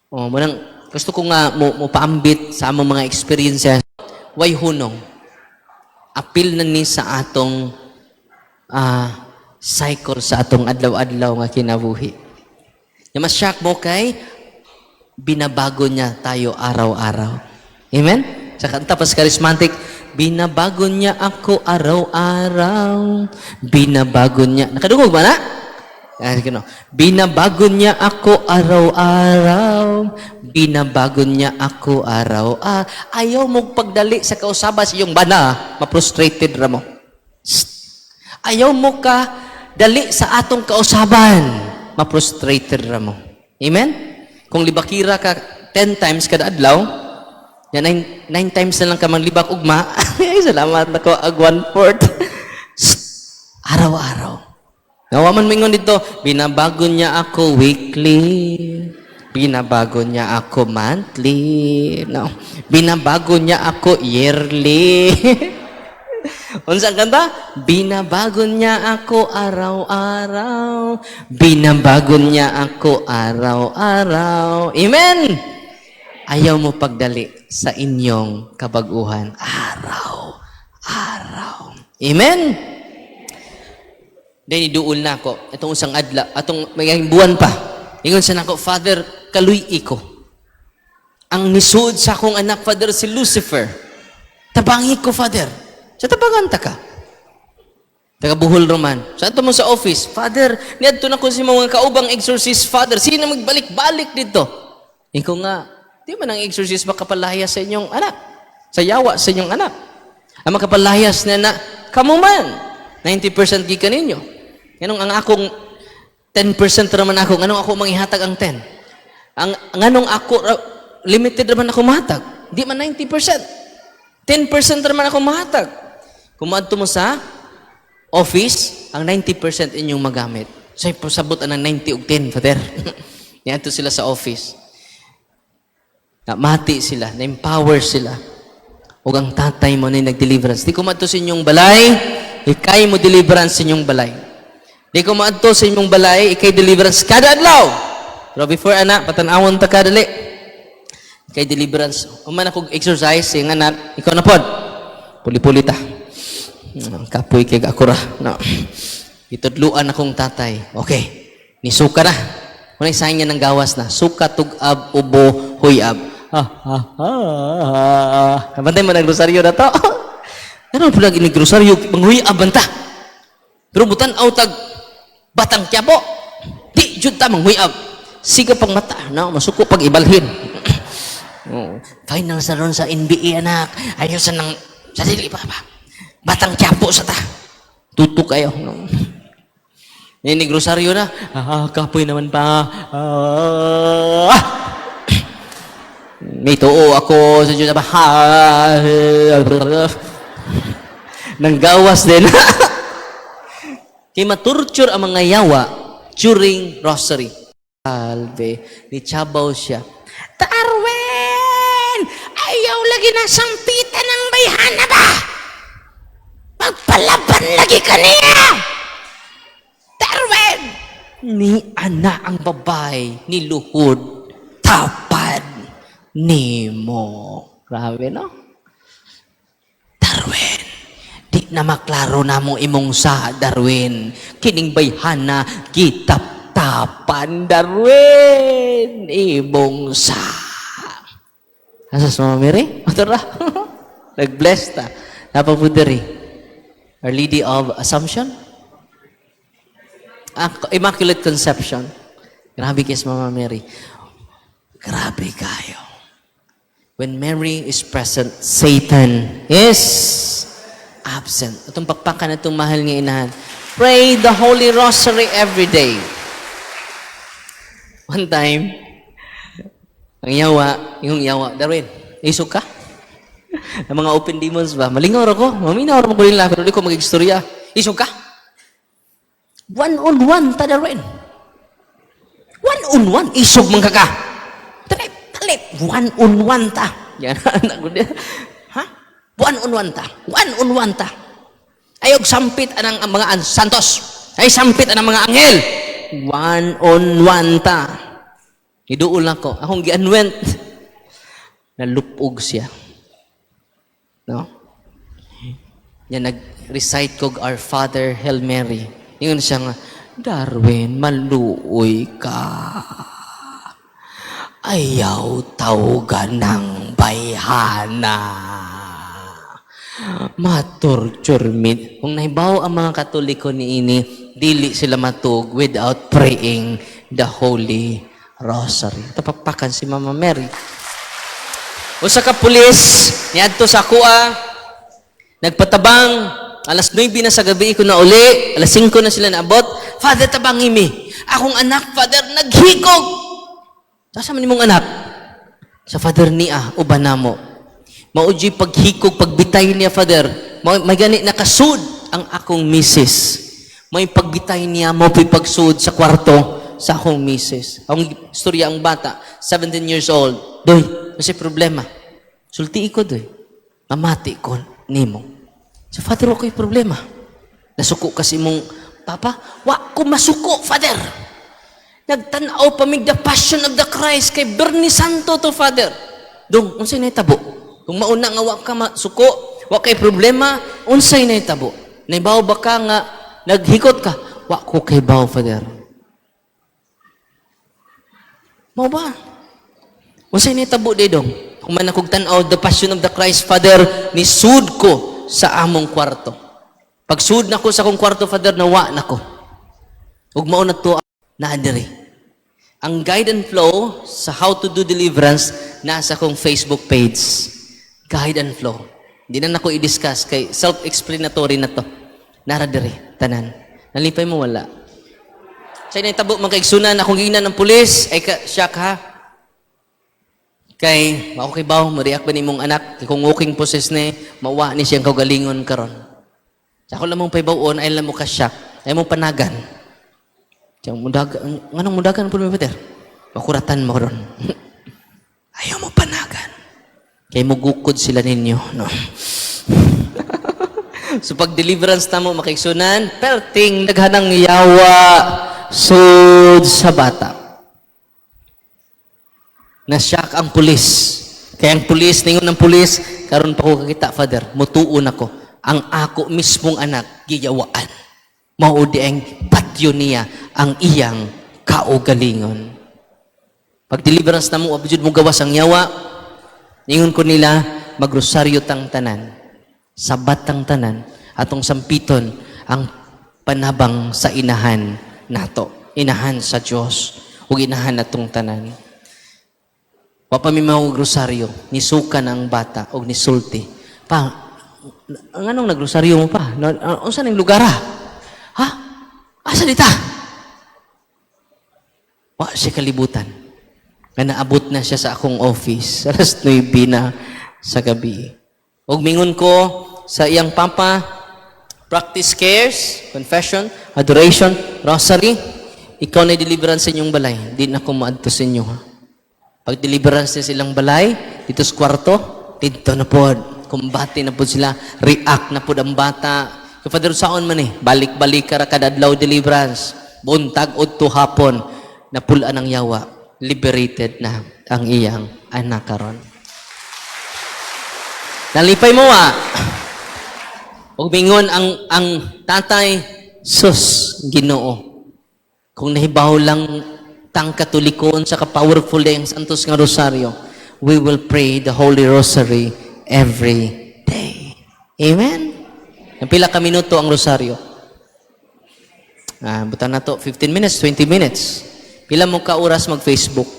Oh, mo nang gusto ko nga mo paambit sa among mga experiences. Way hunong. Apil na ni sa atong cycle sa atong adlaw-adlaw nga kinabuhi. Ya mas shock mo kay binabago niya tayo araw-araw. Amen? Sa kanta pas charismatic, binabago niya ako araw-araw. Binabago niya. Nakadungog ba na? Ah, sige, no. Binabago niya ako araw-araw. Binabago niya ako araw. Ah, ayaw mo pagdali sa kausaba sa iyong bana, ma-frustrated ra mo. Shh. Ayaw mo ka dali sa atong kausaban, ma-frustrated ra mo. Amen? Kung libakira ka 10 times kada adlaw, ya 9 times na lang ka manglibak ugma. Ay, salamat nako ag one-fourth. Shh. Araw-araw. Nawa man mingon dito, binabago niya ako weekly. Binabago niya ako monthly. No. Binabago niya ako yearly. Unsa ang kanta? Binabago niya ako araw-araw. Binabago niya ako araw-araw. Amen! Ayaw mo pagdali sa inyong kabaguhan. Araw, araw. Amen? Then iduol na ako. Itong usang adla, atong may buwan pa. Ingon sa nako, "Father, kaluy ko. Ang nisuod sa akong anak, Father, si Lucifer. Tabangi ko, Father." Sa tabangan ta ka. Taga Bohol Roman. Sa ato mo sa office, "Father, niadto na ko si mga kaubang exorcist, Father. Sino magbalik-balik dito?" Ikaw nga, di man ang exorcist makapalaya sa inyong anak. Sa yawa sa inyong anak. Ang makapalayas na na, kamo man. 90% gikan ninyo. Nganong ang akong 10% raman ako, nganong ako manghihatag ang 10? Ang nganong ako limited raman ako mahatag. Di man 90%. 10% raman ako mahatag. Kung maadto mo sa office, ang 90% inyong magamit. So, pasabot ang 90 ug 10, Father. Niadto sila sa office. Na mati sila, na-empower sila. Ug ang tatay mo na nag-deliverance. Di ko maadto sa inyong balay, ikay mo deliverance sa inyong balay. Di ko maadto sa inyong balay, ikay deliverance kada adlaw. Pero before ana, patan-awon ta kadali. Ikay deliverance. Human ako exercise, yung anak, ikaw na pod. Puli-puli ta. Kapoy kay ako ra. No. Itudluan akong tatay. Okay. Nisuka na. Kunay sign niya ng gawas na. Suka, tug-ab, ubo, huyab. Ha, ha, ha, ha. Kabantay mo ng rosaryo na to. Ano pala inig rosaryo? Manghuyab man ta. Pero butan tag Batang Quiapo. Di jud ta manghuyab. Siga pang mata, no? Masuko pag ibalhin. Oh. Final sa ron sa NBA, anak. Ayaw sa nang sa dili pa ba. Batang Quiapo sa ta. Tutok kayo. No? Ninig rosaryo na. Ah, kapoy naman pa. Ah. May tuo ako sa Diyos. Nanggawas din. Kay matorture ang mga yawa during rosary. Salve. Ni Chabaw siya. Darwin! Ayaw lagi na sampitan ng bayhana ba? Magpalaban lagi ka niya! Darwin! Ni Ana ang babae niluhod tapad nimo. Grabe, no? Darwin, di na maklaro namo imong sa, Darwin. Kining bayhana gitaptapan, Darwin. Imong sa. Asa sa Mama Mary? Tara. Nag-bless ta. Napa po diri. Our Lady of Assumption? Ah, Immaculate Conception. Grabe kay Mama Mary. Grabe kayo. When Mary is present, Satan is absent. Atong pakpakan atong mahal nga inahan. Pray the Holy Rosary every day. One time, ang yawa, yung yawa, "Darwin, isog ka?" Ang mga open demons ba? Malingaw ra ko. Maminaw ra mo ko nila, pero di ko mag-istorya. "Isog ka? One on one ta, Darwin. One on one. Isog man ka ka. Talip, talip. One on one ta." Yan, anak ko niya. "Ha? One on one ta. One on one ta. Ayog sampit anang ang mga santos. Ay sampit anang mga anghel. One on one ta." Iduol ako. Akong gianwent. Nalupog siya. No? Yan, nag-recite kog Our Father, Hail Mary. Ingon siya nga, "Darwin, maluoy ka. Ayaw tawgan ng bayhana. Matorture me." Kung nahibaw ang mga Katoliko ni ini, dili sila matug without praying the Holy Rosary. Tapakpakan si Mama Mary. Usa ka pulis niadto sa akoa, nagpatabang, alas 9 na sa gabi ko na uli, alas 5 na sila naabot. "Father, tabangi mi. Akong anak, Father, naghikog." "Asa man imong anak?" "Sa Father niya, uban namo. Mao juy paghikog, pagbitay niya, Father. May gani nakasud ang akong misis. May pagbitay niya, mao pagsud sa kwarto sa akong misis." Ang istorya ang bata, 17 years old. "Doy, kasi problema. Sulti ko, doy. Mamati ko nimo." "Sa Father, wa ko'y problema. Nasuko kasi mong papa?" "Wa ko masuko, Father. Nagtanaw pa mig The Passion of the Christ kay Biyernes Santo to, Father." "Dong, unsay nahitabo? Kung mauna nga wa ka masuko, wa kay problema, unsay nahitabo? Naibaw ba ka nga naghikot ka?" "Wa ko kay baw, Father." "Mao ba? Unsay nahitabo di, dong?" "Kung man akong tan-aw The Passion of the Christ, Father, nisud ko sa among kwarto. Pagsud na ko sa akong kwarto, Father, nawa na ko. Ug mao na to na diri." Ang guide and flow sa how to do deliverance nasa akong Facebook page. Guide and flow. Hindi na nako i-discuss kay self-explanatory na to. Nara diri tanan. Nalipay mo wala? Sa nahitabo, mga kaigsunan, akong giingnan ng pulis, ay ka, siya ka. Kay, mao kay baw, mo-react ba nimong anak, kay kung walking possess ni, mawa ni siyang kaugalingon karon. Sa ako lamang paybaw-on, ay lang mo ka shock, ay mo panagan. Siyang mudagan, nganong mudagan po mi, Peter? Makuratan mo ron. Ayaw mo panagan. Kay mugukod sila ninyo, no? So pag deliverance na mo, makaigsunan, perting daghanang yawa sud sa bata. Na-shock ang pulis. Kaya ang pulis, ningon ng pulis, "Karon pa ko kakita, Father, mutuon ako. Ang ako mismong anak, giyawaan. Mao di ang patyo niya ang iyang kaugalingon." Pag deliverance na mo, abjud mo gawas ang yawa, ningon ko nila, magrosaryo tang tanan. Sabat tang tanan, atong sampiton ang panabang sa inahan nato. Inahan sa Dios ug inahan natong tanan. Wa pa mi mahog rosaryo, nisuka na ang bata og nisulti. "Pa, ang anong nagrosaryo mo pa? Unsa ning lugar ha? Ha? Asa dita?" Wa siya kalibutan. Nga naabot na siya sa akong office alas 9 na sa gabi. Og mingon ko sa iyang papa, practice cares, confession, adoration, rosary. Ikaw na deliverance sa inyong balay. Di na ko maadto sa inyo, ha. Pag deliverance na silang balay, dito sa kwarto, dito na po. Kumbate na po sila. React na po ang bata. Kay Father, saon man eh. Balik-balik ka ra kada adlaw deliverance. Buntag udto hapon. Napulaan ang yawa, liberated na ang iyang anak karon. Nalipay mo ah. Ug mingon ang tatay, "Sus, Ginoo. Kung nahibaw lang tang Katolikon sa ka-powerful ang Santos nga Rosaryo, we will pray the Holy Rosary every day." Amen? Ang pila ka minuto ang rosaryo? Ah, butan na to, 15 minutes, 20 minutes. Pila mo ka oras mag-Facebook?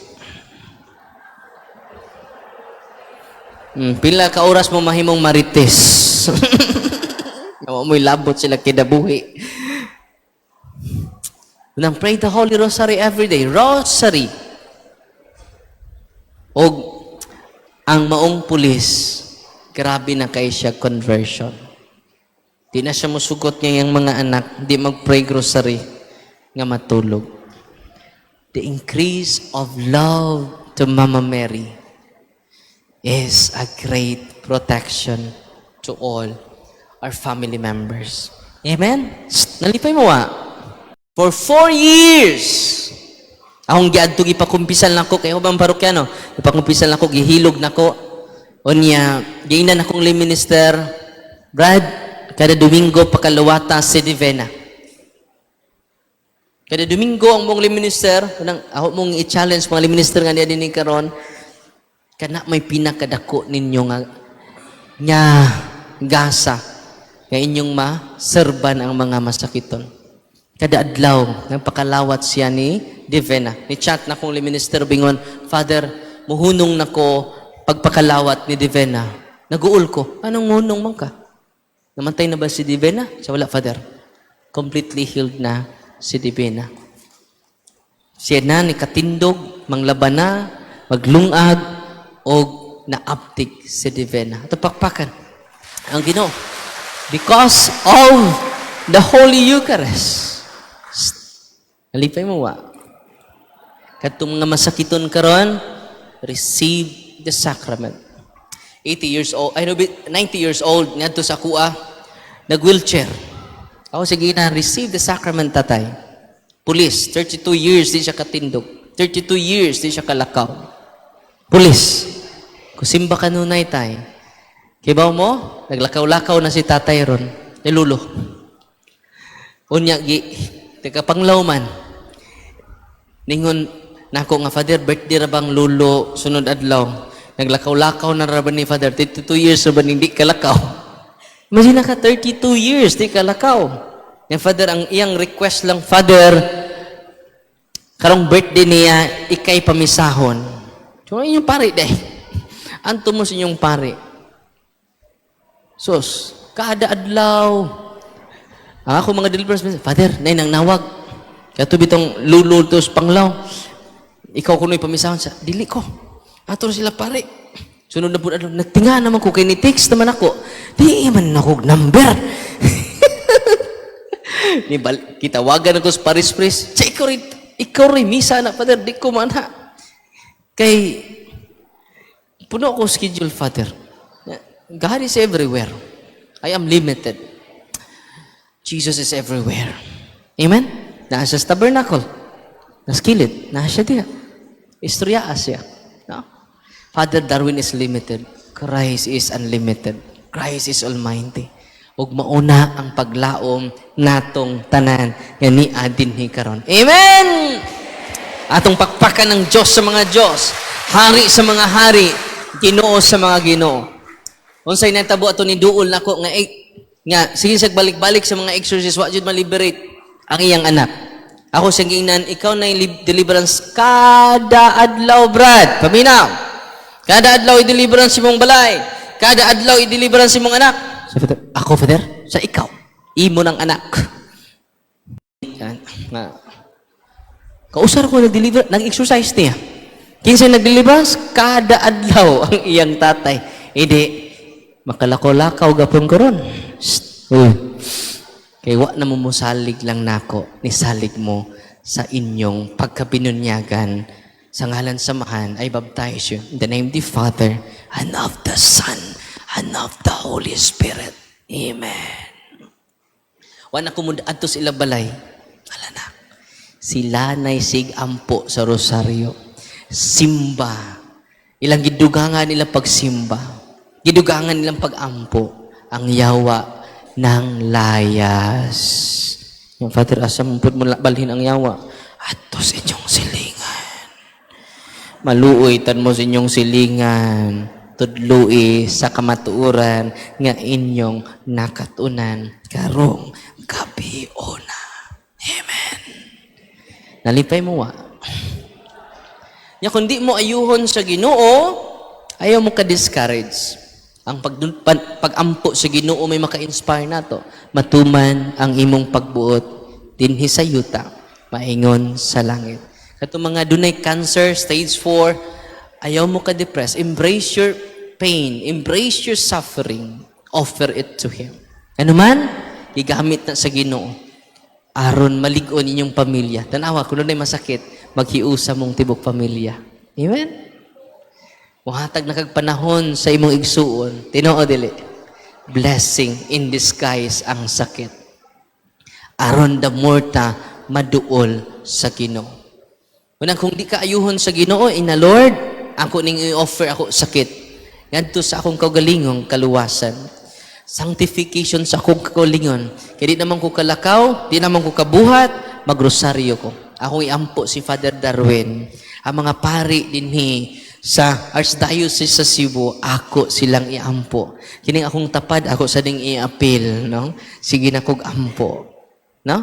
Pila ka oras mo mahimong marites? Wa mo'y labot sila kinabuhi. Nang pray the Holy Rosary every day. Rosary. Og ang maong pulis, grabe na kay siya conversion. Di na siya musugot niya yung mga anak, di mag-pray rosary, nga matulog. The increase of love to Mama Mary is a great protection to all our family members. Amen? Shh, nalipay mo ah. For 4 years, akong giadto, gipakumpisal nako kay ubang parokyano, gipakumpisal nako, gihilog nako. Unya, giingnan akong lay minister, "Brad, kada Domingo pakalawata si Divina." Kada Domingo ang mong lay minister, kanang ako mong i-challenge mga lay minister nga niya dinhi karon, kana may pinakadako ninyo nga gasa nga inyong ma-serban ang mga masakiton. Kada adlaw, nagpakalawat siya ni Divina. Ni chat na kong minister bingon, "Father, muhunong nako pagpakalawat ni Divina. Naguol ko." "Anong muhunong man ka? Namatay na ba si Divina?" Sa wala, Father. Completely healed na si Divina. Siya na ni katindog, manglaba na, maglungag, og naaptik si Divina. Ito pakpakan ang Ginoo. Because of the Holy Eucharist. Nalipay mo wa. Katong mga masakiton karon, receive the sacrament. 80 years old, ay no, 90 years old, ngadto sa kuha, nag-wheelchair. Ako sige na, "Receive the sacrament, tatay." Police, 32 years di siya katindog. 32 years di siya kalakaw. Police. Kusimba kanunay, tay. Kibaw mo, naglakaw-lakaw na si tatay ron. Nilulo. Unya, gi, teka panglaw man. Ningon, nako nga, "Father, birthday ra bang lulo sunod adlaw? Naglakaw-lakaw na ra ba ni Father? 32 years ra ba hindi kalakaw?" Imagine ka, 32 years, di kalakaw. Yung Father, ang iyang request lang, "Father, karong birthday niya, ikay pamisahon." So, inyong pare, day. Anto mo sa inyong pare. Sus, kada adlaw. Ang ako mga deliverance, "Father, nay nang nawag. Kato bitong lulo to sa panglaw. Ikaw kuno'y pamisahon sa, dili ko. Ato na sila pare." Sunod na po, ano, nagtinga naman ko, kay ni text naman ako. Di man ako number. Ni bal, kitawagan ako sa parish priest. Sa ikaw rin, misa na, Father, di ko man ha. Kay, puno ako schedule, Father. God is everywhere. I am limited. Jesus is everywhere. Amen? Naa siya sa tabernacle. Nasa kilid. Naa siya diya. Istorya siya. No? Father Darwin is limited. Christ is unlimited. Christ is almighty. Ug mauna ang paglaom natong tanan nga nia dinhi karon. Amen! Atong pakpakan ng Diyos sa mga Diyos, Hari sa mga hari, Ginoo sa mga Ginoo. Unsay nahitabo ato ni duol nako nga nga sige sag balik-balik sa mga exorcist, wa jud ma-liberate ang iyang anak. Ako siyang giingnan, "Ikaw na yung deliverance kada adlaw, Brad." Paminaw. Kada adlaw i-deliverance imong balay. Kada adlaw i-deliverance imong anak. Sa Father, ako, Father, sa ikaw. Imo ng anak. Yan. Nga. Kausar ko nag-deliver, nag-exorcise niya. Kinsa nag-deliverance? Kada adlaw ang iyang tatay. Hindi, makalakaw-lakaw gapon karon. Shh. Uy. Kay wa na mo musalig lang nako, nisalig mo sa inyong pagkabinunyagan. Sa ngalan sa Amahan, I baptize you in the name of the Father, and of the Son, and of the Holy Spirit. Amen. Wa na ko adto sa ila balay. Wala na. Sila na'y sig-ampo sa rosaryo. Simba. Ilang gidugangan nilang pagsimba. Gidugangan nilang pag-ampo. Ang yawa ng layas. Yung Father, asa mo pud mo balhin ang yawa? Adto sa inyong silingan. Maluoy tan mo sa inyong silingan. Tudlui sa kamatuoran nga inyong nakatunan karong gabiona. Amen. Nalipay mo wa. Nya kung di mo ayuhon sa Ginoo, ayaw mo ka-discourage. Ang pag-ampo sa Ginoo may maka-inspire nato. Matuman ang imong pagbuot dinhi sa yuta, maingon sa langit. Katong mga dunay cancer stage 4, ayaw mo ka-depress. Embrace your pain, embrace your suffering, offer it to Him. Ano man, gigamit na sa Ginoo aron malig-on inyong pamilya. Tanawa, kung dunay masakit, maghiusa mong tibok pamilya. Amen? Muhatag na kag panahon sa imong igsuon, tinuod dili. Blessing in disguise ang sakit. Aron the more ta maduol sa Ginoo. Unang kung di ka ayuhon sa Ginoo, ina Lord, ako ning i-offer ako sakit ngadto sa akong kaugalingong kaluwasan. Sanctification sa akong kaugalingon. Kaya di naman ko kalakaw, di naman ko kabuhat, magrosaryo ko. Akong iampo si Father Darwin. Ang mga pari dinhi sa Archdiocese sa Cebu, ako silang iampo. Kining akong tapad, ako sa ding iapil, no? Sige na kog ampo. No?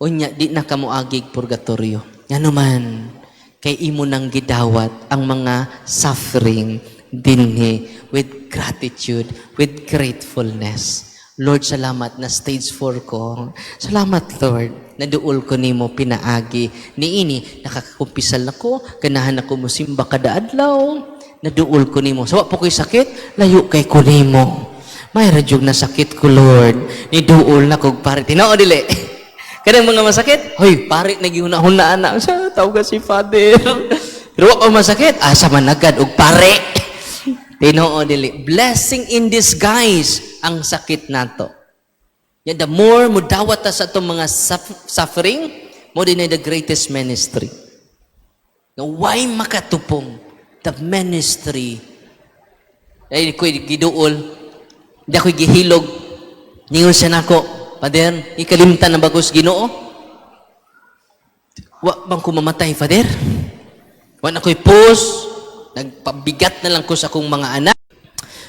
Unya, di na kamuagig purgatorio. Ngano man, kay imo nang gidawat ang mga suffering dinhi with gratitude, with gratefulness. Lord, salamat na stage 4 ko. Salamat, Lord. Naduol ko nimo pinaagi. Niini, nakakakumpisal nako, ganahan ako musimba kada adlaw. Naduol ko nimo. Sa wa po ko'y sakit, layo kay ko nimo. May radyog na sakit ko, Lord. Niduol na kog pare. Tinuod dili. Kanang mga masakit, hoy, pare nagihuna-huna na. Sa tawag si Father. Pero wa pa masakit, asa man agad og pare. Tinuod dili. Blessing in disguise ang sakit nato. Yeah, the more mo dawat ta sa atong mga suffering, mo din ay the greatest ministry. Nga why makatupong the ministry? Ay ko'y giduol, di ako'y gihilog. Ningon siya nako, "Father, ikalimtan na bagos Ginoo? Wa bang ko mamatay, Father? Wa na ko'y post, nagpabigat na lang ko sa akong mga anak."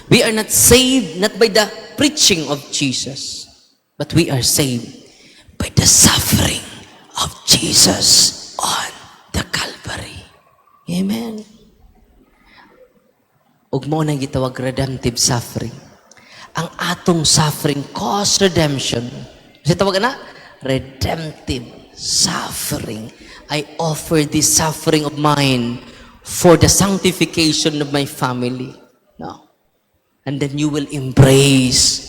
We are not saved not by the preaching of Jesus, but we are saved by the suffering of Jesus on the Calvary. Amen. Ug mao na gitawag redemptive suffering. Ang atong suffering cause redemption. Kasi tawag na redemptive suffering. I offer this suffering of mine for the sanctification of my family. No. And then you will embrace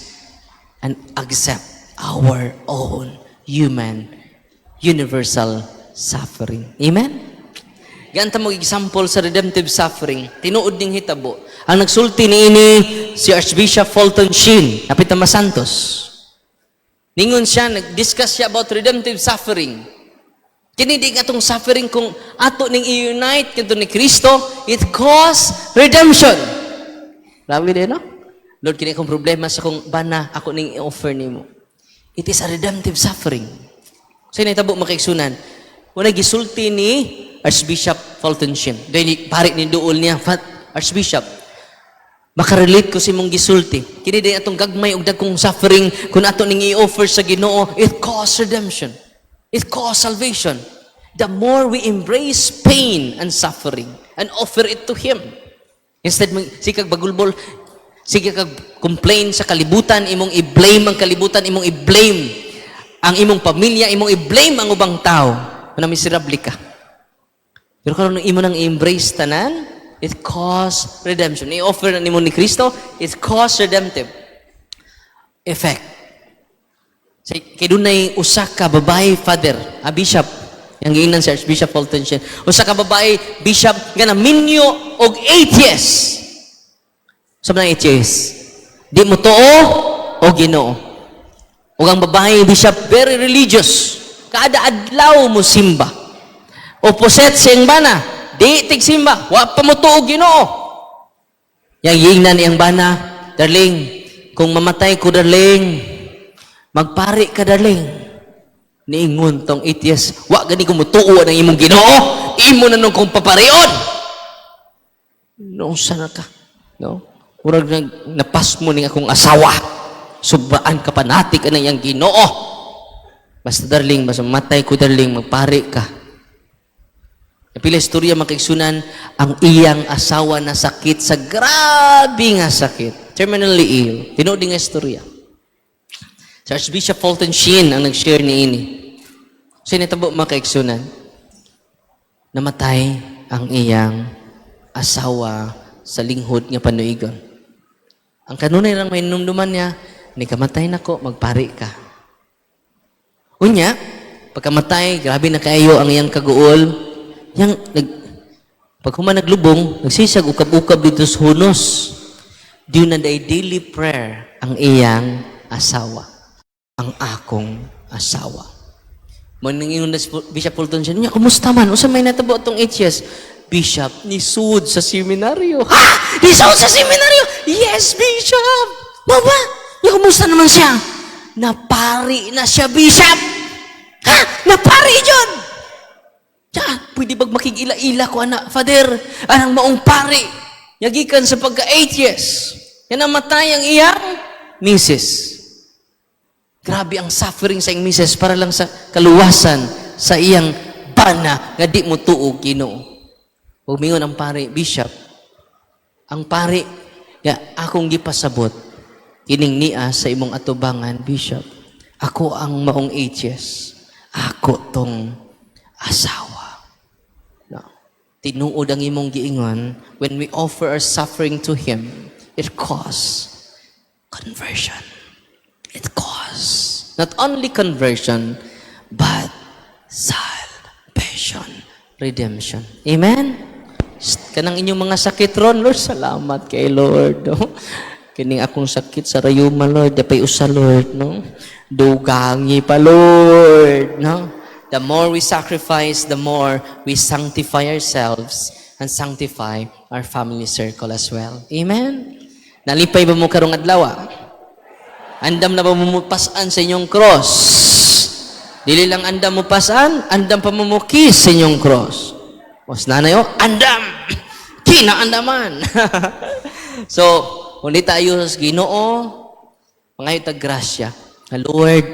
and accept our own human universal suffering. Amen? Ganta mo example sa redemptive suffering, tinuod ning hitabo. Ang nagsulti niini si Archbishop Fulton Sheen, napita Santos. Ningon siya, nag-discuss siya about redemptive suffering. Kini di atong suffering kung ato ning i-unite kadto ni Kristo, it cause redemption. Grabe din, no? Lord, kini akong problema sa akong bana, ako ning i-offer nimo. It is a redemptive suffering. Sa nahitabo, mga kaigsunan, wala gisulti ni Archbishop Fulton Sheen. Dahil pare ni duol niya, Archbishop, makarelate ko sa imong gisulti. Kini din atong gagmay og dagkong suffering kung ato ning i-offer sa Ginoo, it cause redemption. It cause salvation. The more we embrace pain and suffering and offer it to Him. Instead, sige kag bagulbol, sige kag complain sa kalibutan, imong i-blame ang kalibutan, imong i-blame ang imong pamilya, imong i-blame ang ubang tao. Na miserable ka. Pero karon imo nang i-embrace tanan, it cause redemption. I-offer na nimo ni Kristo, it cause redemptive effect. Say, kay dunay usa ka babae, Father, a bishop, yang giingnan si Archbishop Fulton Sheen. Usa ka babae bishop nga naminyo og atheist. Sa mga atheist, di mo tuo o Ginoo. Ug ang babae bishop, very religious. Kada adlaw mo simba. Opposite siyang bana, di tigsimba, wa pa mo tuog Ginoo. Yang yingnan iyang bana, "Darling, kung mamatay ko, darling, magpari ka, darling." Niingon tong atheist, "Wa gani ko mutuo ng imong Ginoo, imo na nung kong paparion." No, sana ka. No? Murag nag napasmo ning akong asawa. Subraan ka panatik ang iyang Ginoo. "Basta darling, basta matay ko, darling, magpari ka." Napila istorya, mga kaigsunan, ang iyang asawa na sakit sa grabe nga sakit. Terminally ill. Tinuod nga istorya. Si Archbishop Fulton Sheen ang nag-share ni ini. So, nitabo, mga kaigsunan, namatay ang iyang asawa sa linghod nga panuigon. Ang kanunay lang may numduman niya, "Ni kamatay nako, magpari ka." Unya, pagkamatay, grabe na kaayo ang iyang kaguol. Yang nag pag human naglubong, nagsisag ukab-ukab dito sa hunos. Di na day daily prayer ang iyang asawa. Ang akong asawa. Mo nangingon na si Bishop Fulton siya, niya, "Kumusta man? Usa may natabo atong atheist?" "Bishop, nisud sa seminaryo." "Ha? Nisud sa seminaryo?" "Yes, Bishop." "Maba? Niya, kumusta naman siya?" "Napari na siya, Bishop." "Ha? Napari yun?" "Ya, pwede bag makig-ila-ila ko, ana, Father, anang maong pari. Yagikan sa pagka-atheist. Yan namatay ang iyang misis. Grabe ang suffering sa iyang misis para lang sa kaluwasan sa iyang bana nga di mo tuog Ginoo. Ug mingon ang pare, "Bishop, ang pari nga akong gipasabot kining nia sa imong atubangan, Bishop. Ako ang maong atheist. Ako tong asawa." No. Tinuod ang imong giingon, when we offer our suffering to Him, it cause conversion. It cause not only conversion, but salvation, redemption. Amen? Shh, kanang inyong mga sakit ron, Lord, salamat kay Lord. No? Kining akong sakit sa rayuma, Lord, dapay usa, Lord, no? Dugangi pa, Lord, no? The more we sacrifice, the more we sanctify ourselves and sanctify our family circle as well. Amen? Nalipay ba mo karong adlaw? Andam na ba mo pasan sa inyong cross? Dili lang andam mo pasan, andam pa mo mo kiss sa inyong cross. Os nanay oh, andam! Kinaandaman! So, kung di tayo sa Ginoo, mangayo tag grasya. Lord,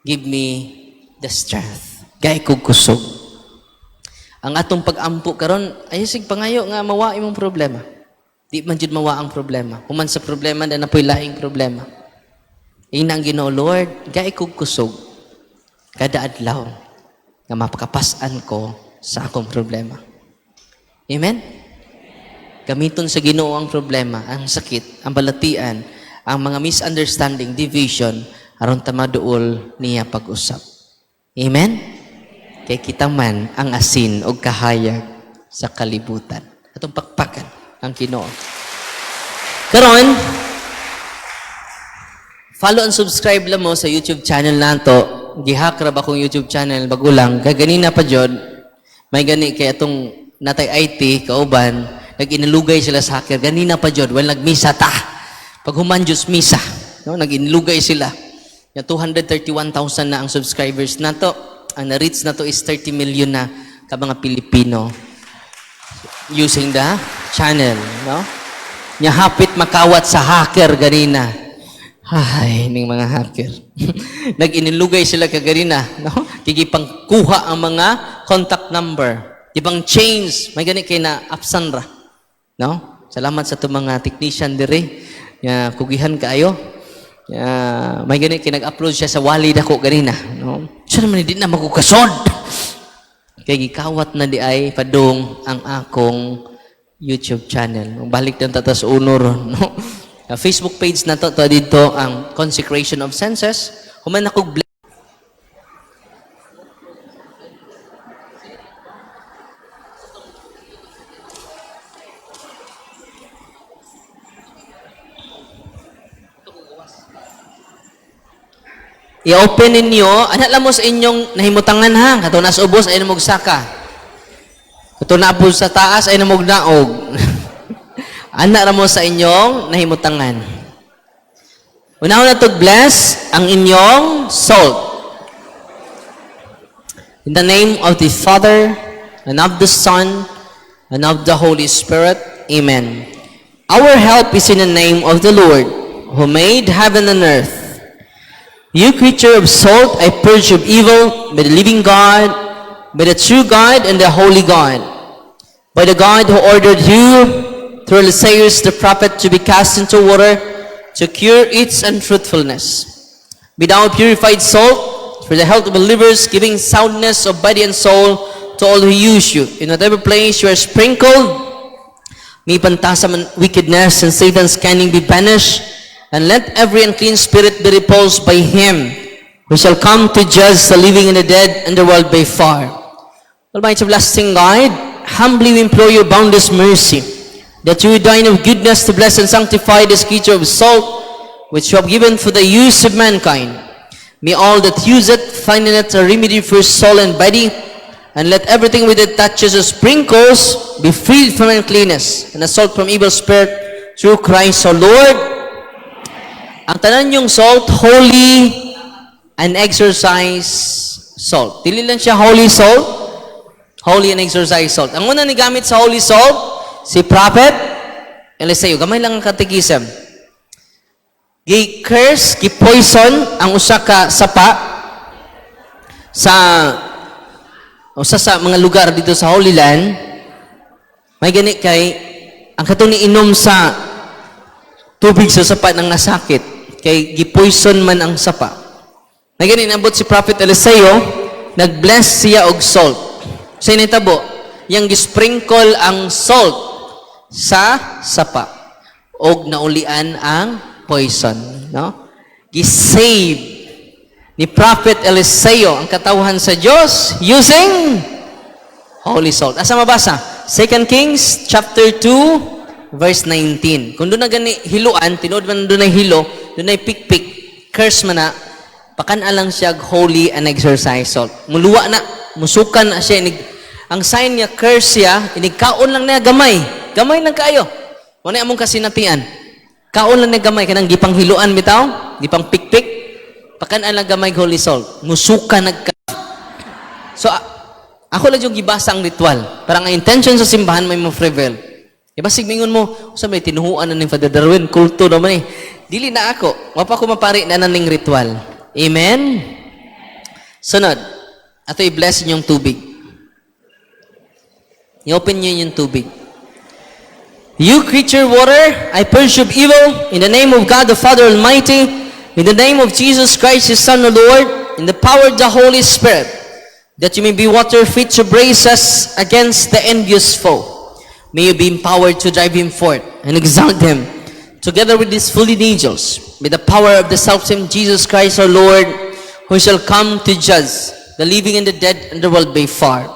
give me the strength. Gay kog kusog. Ang atong pag-ampo karon ay sig pangayo nga mawa imong problema. Di man jud mawa ang problema. Human sa problema na napoy laing problema. Inang Ginoo, "Lord, gay kog kusog kada adlaw nga mapakapas-an ko sa akong problema." Amen? Gamiton sa Ginoo ang problema, ang sakit, ang balatian, ang mga misunderstanding, division, aron ta maduol niya pag-usap. Amen? Kay kita man ang asin og kahayag sa kalibutan. Atong pakpakan ang Ginoo. Karon, follow and subscribe lang mo sa YouTube channel nato. Gihack ra ba akong YouTube channel bago lang. Kay ganina pa jud, may gani kay atong natay IT kauban, nag-inilugay sila sa hacker. Ganina pa jud, well nagmisa ta. Pag human Diyos misa, no, nag-inilugay sila. Ya 231,000 na ang subscribers nato. Ang na-reach nato is 30 million na ka mga Pilipino using the channel, no? Nya hapit makawat sa hacker ganina. Ay, ning mga hacker. Nag-inilugay sila kaganina, no? Kigipang kuha ang mga contact number. Ibang change, may gani kay na absan ra. No? Salamat sa itong mga technician dire. Nga kugihan kaayo. Nga may gani kay nag-upload siya sa wali dako ganina, no? Siya naman hindi na magukasod. Kay gikawat na di ay padung ang akong YouTube channel. Balik din tatas uno ron, no? Facebook page na to, to dito ang Consecration of Senses. Human ako. I-open ninyo, ana lang mo sa inyong nahimutangan ha. Kato nasa ubos ay namog saka. Kato na po sa taas ay namog naog. Ana ra mo sa inyong nahimutangan. Unahon na to bless ang inyong salt. In the name of the Father, and of the Son, and of the Holy Spirit. Amen. Our help is in the name of the Lord, who made heaven and earth. You creature of salt, I purge of evil by the living God, by the true God and the holy God. By the God who ordered you through Eliseus the prophet to be cast into water to cure its unfruitfulness. Be thou purified salt for the health of believers, giving soundness of body and soul to all who use you. In whatever place you are sprinkled, may phantasm and wickedness and Satan's cunning be banished, and let every unclean spirit be repulsed by him who shall come to judge the living and the dead and the world by far. Almighty everlasting God, humbly we implore your boundless mercy, that you would deign of goodness to bless and sanctify this creature of salt, which you have given for the use of mankind. May all that use it find in it a remedy for soul and body, and let everything with it touches or sprinkles be freed from uncleanness and assault from evil spirit through Christ our Lord. Ang tanan yung salt, holy and exorcised salt. Dili lang siya holy salt, holy and exorcised salt. Ang una ni gamit sa holy salt, si Prophet Eliseo. Gamay lang ang katikism. Gi-curse, gi-poison ang usa ka sapa sa usa sa mga lugar dito sa Holy Land. May gani kay ang katong niinom sa tubig sa sapa nang nasakit kay gi-poison man ang sapa. May gani nabot si Prophet Eliseo, nag-bless siya og salt. Sa nitabo, yang gi-sprinkle ang salt sa sapa og naulian ang poison, no? Gi-save ni Prophet Eliseo ang katawhan sa Dios using holy salt. Asa mabasa? 2 Kings chapter 2 verse 19. Kung doon na gani hiluan, tinuod man doon na hilo, doon na pikpik, curse man na, pakan lang siya og holy and exorcised salt. Muluwa na, musukan na siya. Inig, ang sign niya, curse siya, inig kaon lang niya gamay. Gamay lang kaayo. Wala among kasinatian. Kaon lang niya gamay, kanang gipanghiluan bitaw, gipang pikpik, pakan lang gamay holy salt. Musuka nagka. So, ako lang yung gibasa ang ritual. Parang ang intention sa simbahan may mo prevail. Diba sigmingon mo, sa may tinuhuan na ni Father Darwin, kulto naman eh. Dili na ako. Wa pa ko mapari na naning ritual. Amen? Sunod, ato i-bless inyong tubig. I-open niyo yung tubig. You creature water, I purge of evil in the name of God the Father Almighty, in the name of Jesus Christ, His Son, the Lord, in the power of the Holy Spirit, that you may be water fit to brace us against the envious foe. May you be empowered to drive him forth and exalt him, together with his fallen angels, by the power of the self-same Jesus Christ our Lord, who shall come to judge the living and the dead and the world by far.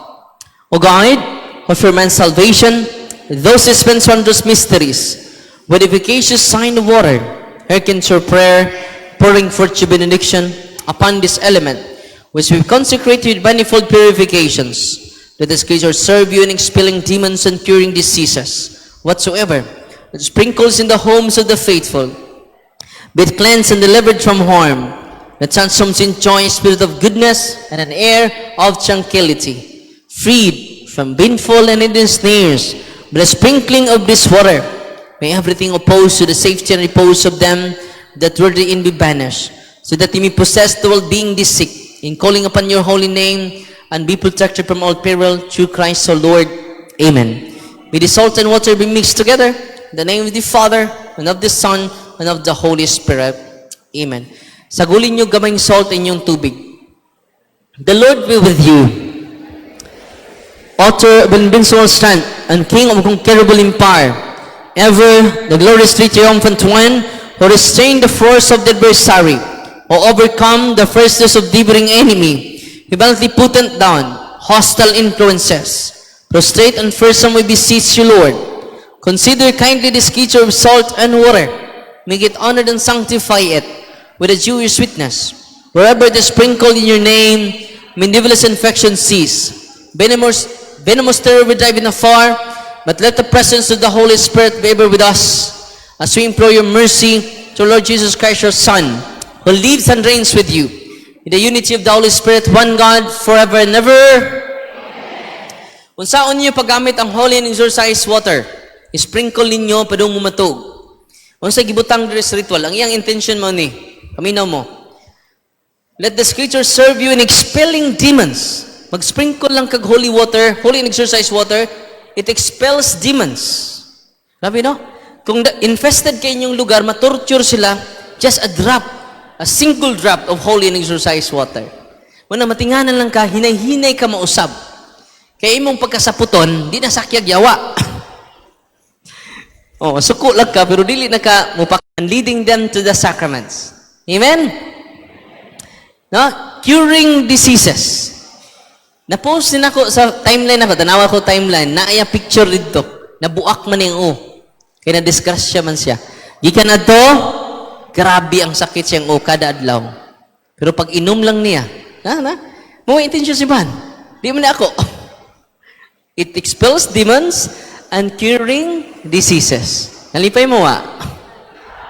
O God, who for man's salvation, thou dispense wondrous mysteries, with efficacious sign of water, hearken to our prayer, pouring forth your benediction upon this element, which we consecrate with manifold purifications. Let this creature serve you in expelling demons and curing diseases whatsoever that sprinkles in the homes of the faithful. Be it cleansed and delivered from harm. That transforms in joy, spirit of goodness, and an air of tranquility. Freed from painful and hidden snares by the sprinkling of this water. May everything opposed to the safety and repose of them that were therein be banished, so that they may possess the well-being they seek, in calling upon your holy name, and be protected from all peril through Christ our Lord. Amen. May the salt and water be mixed together. In the name of the Father, and of the Son, and of the Holy Spirit. Amen. Sagulin niyo gamayng salt inyong tubig. The Lord be with you. Author of invincible strength and King of unconquerable empire, ever the gloriously triumphant one who restrained the force of the adversary, who overcome the fierceness of devouring enemy, he valiantly put down hostile influences. Prostrate and fearsome we beseech you, Lord. Consider kindly this creature of salt and water. Make it honored and sanctify it with a Jewish witness. Wherever it is sprinkled in your name, may devilish infection cease. Venomous terror be driven afar, but let the presence of the Holy Spirit be ever with us as we implore your mercy to Lord Jesus Christ, your Son, who lives and reigns with you in the unity of the Holy Spirit, one God, forever and ever. Unsaon niyo paggamit ang holy and exorcised water? Sprinkle ninyo padung mumatog. Unsa gibutang diri sa ritual? Ang iyang intention mao ni. Paminaw mo. Let the scripture serve you in expelling demons. Mag-sprinkle lang kag holy water, holy and exorcised water, it expels demons. Grabe, no? Kung infested kay inyong lugar, matorture sila, just a drop, a single drop of holy and exorcised water. Muna matinganan lang ka, hinay-hinay ka mausab. Kay imong pagkasaputon, di na sakyag yawa. Oh, suko lang ka, pero dili na ka mupak and leading them to the sacraments. Amen? No? Curing diseases. Na-post din ako sa timeline ako, tanawa ko timeline, naaya picture dito. Nabuak man yung o. Kaya na-disgrasya man siya. Gikan adto, grabe ang sakit siyang o kada adlaw. Pero pag inom lang niya, na, mo intention si Ban. Di man na ako. It expels demons and curing diseases. Nalipay mo wa.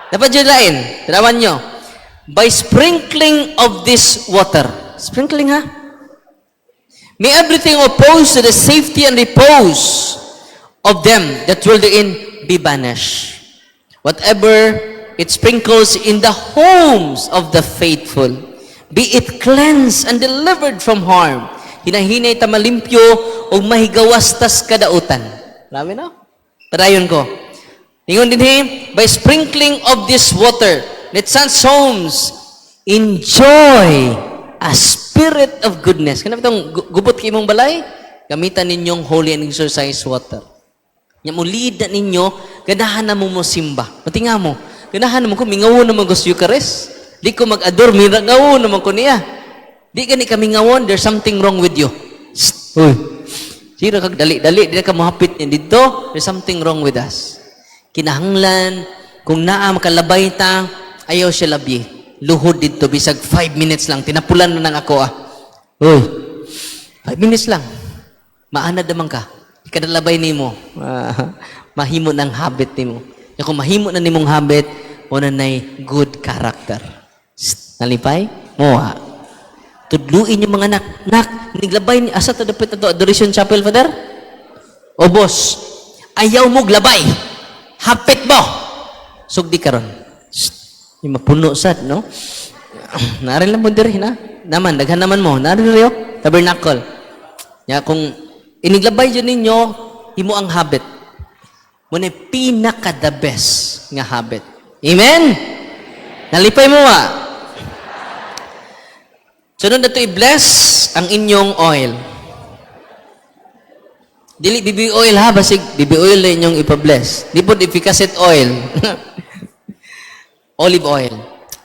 Dapat dyan lain. Tanawan nyo. By sprinkling of this water. Sprinkling, ha? May everything opposed to the safety and repose of them that dwell therein be banished. Whatever it sprinkles in the homes of the faithful, be it cleansed and delivered from harm. Hinahinay ta malimpyo o mahigawas tas kadautan. Grabe, no? Padayon ko. Ingon din he, by sprinkling of this water, let such homes enjoy a spirit of goodness. Kana bitong gubot kay imong balay, gamitan ninyong holy and exorcised water. Nya mo lead na ninyo, ganahan na mo mo simba. Matinga mo, ganahan na mo ko, mingawon naman ko sa Eucharist. Di ko mag-adore, mingawon naman ko niya. Di gani ka mingawon, there's something wrong with you. Shh, uy. Sino kag dali-dali, di na ka mohapit niya dito, there's something wrong with us. Kinahanglan, kung naa makalabay ta, ayaw siya labi. Luhod dito, bisag 5 minutes lang. Tinapulan na nang ako ah. Uy, 5 minutes lang. Maanad naman ka. Ikadalabay nimo. Ah, mahimo ng habit nimo. Ya kung mahimo na nimong habit, mo na nay good character. Shh, nalipay? Mo ha. Tudluin yung mga anak. Nak, niglabay ni asa ta dapit ato Adoration Chapel, Father? O boss, ayaw mo glabay. Hapit mo. Sugdi karon. Shh, yung mapuno sad, no? Naarin lang mo diri na. Naman, daghan naman mo. Naarin rin tabernacle. Ya, kung iniglabay dyan ninyo, himo ang habit. Muna pinaka the best nga habit. Amen? Nalipay mo wa. Sunod na to, i-bless ang inyong oil. Dili baby oil ha, basig baby oil na inyong ipa-bless. Di po efficacent oil. Olive oil.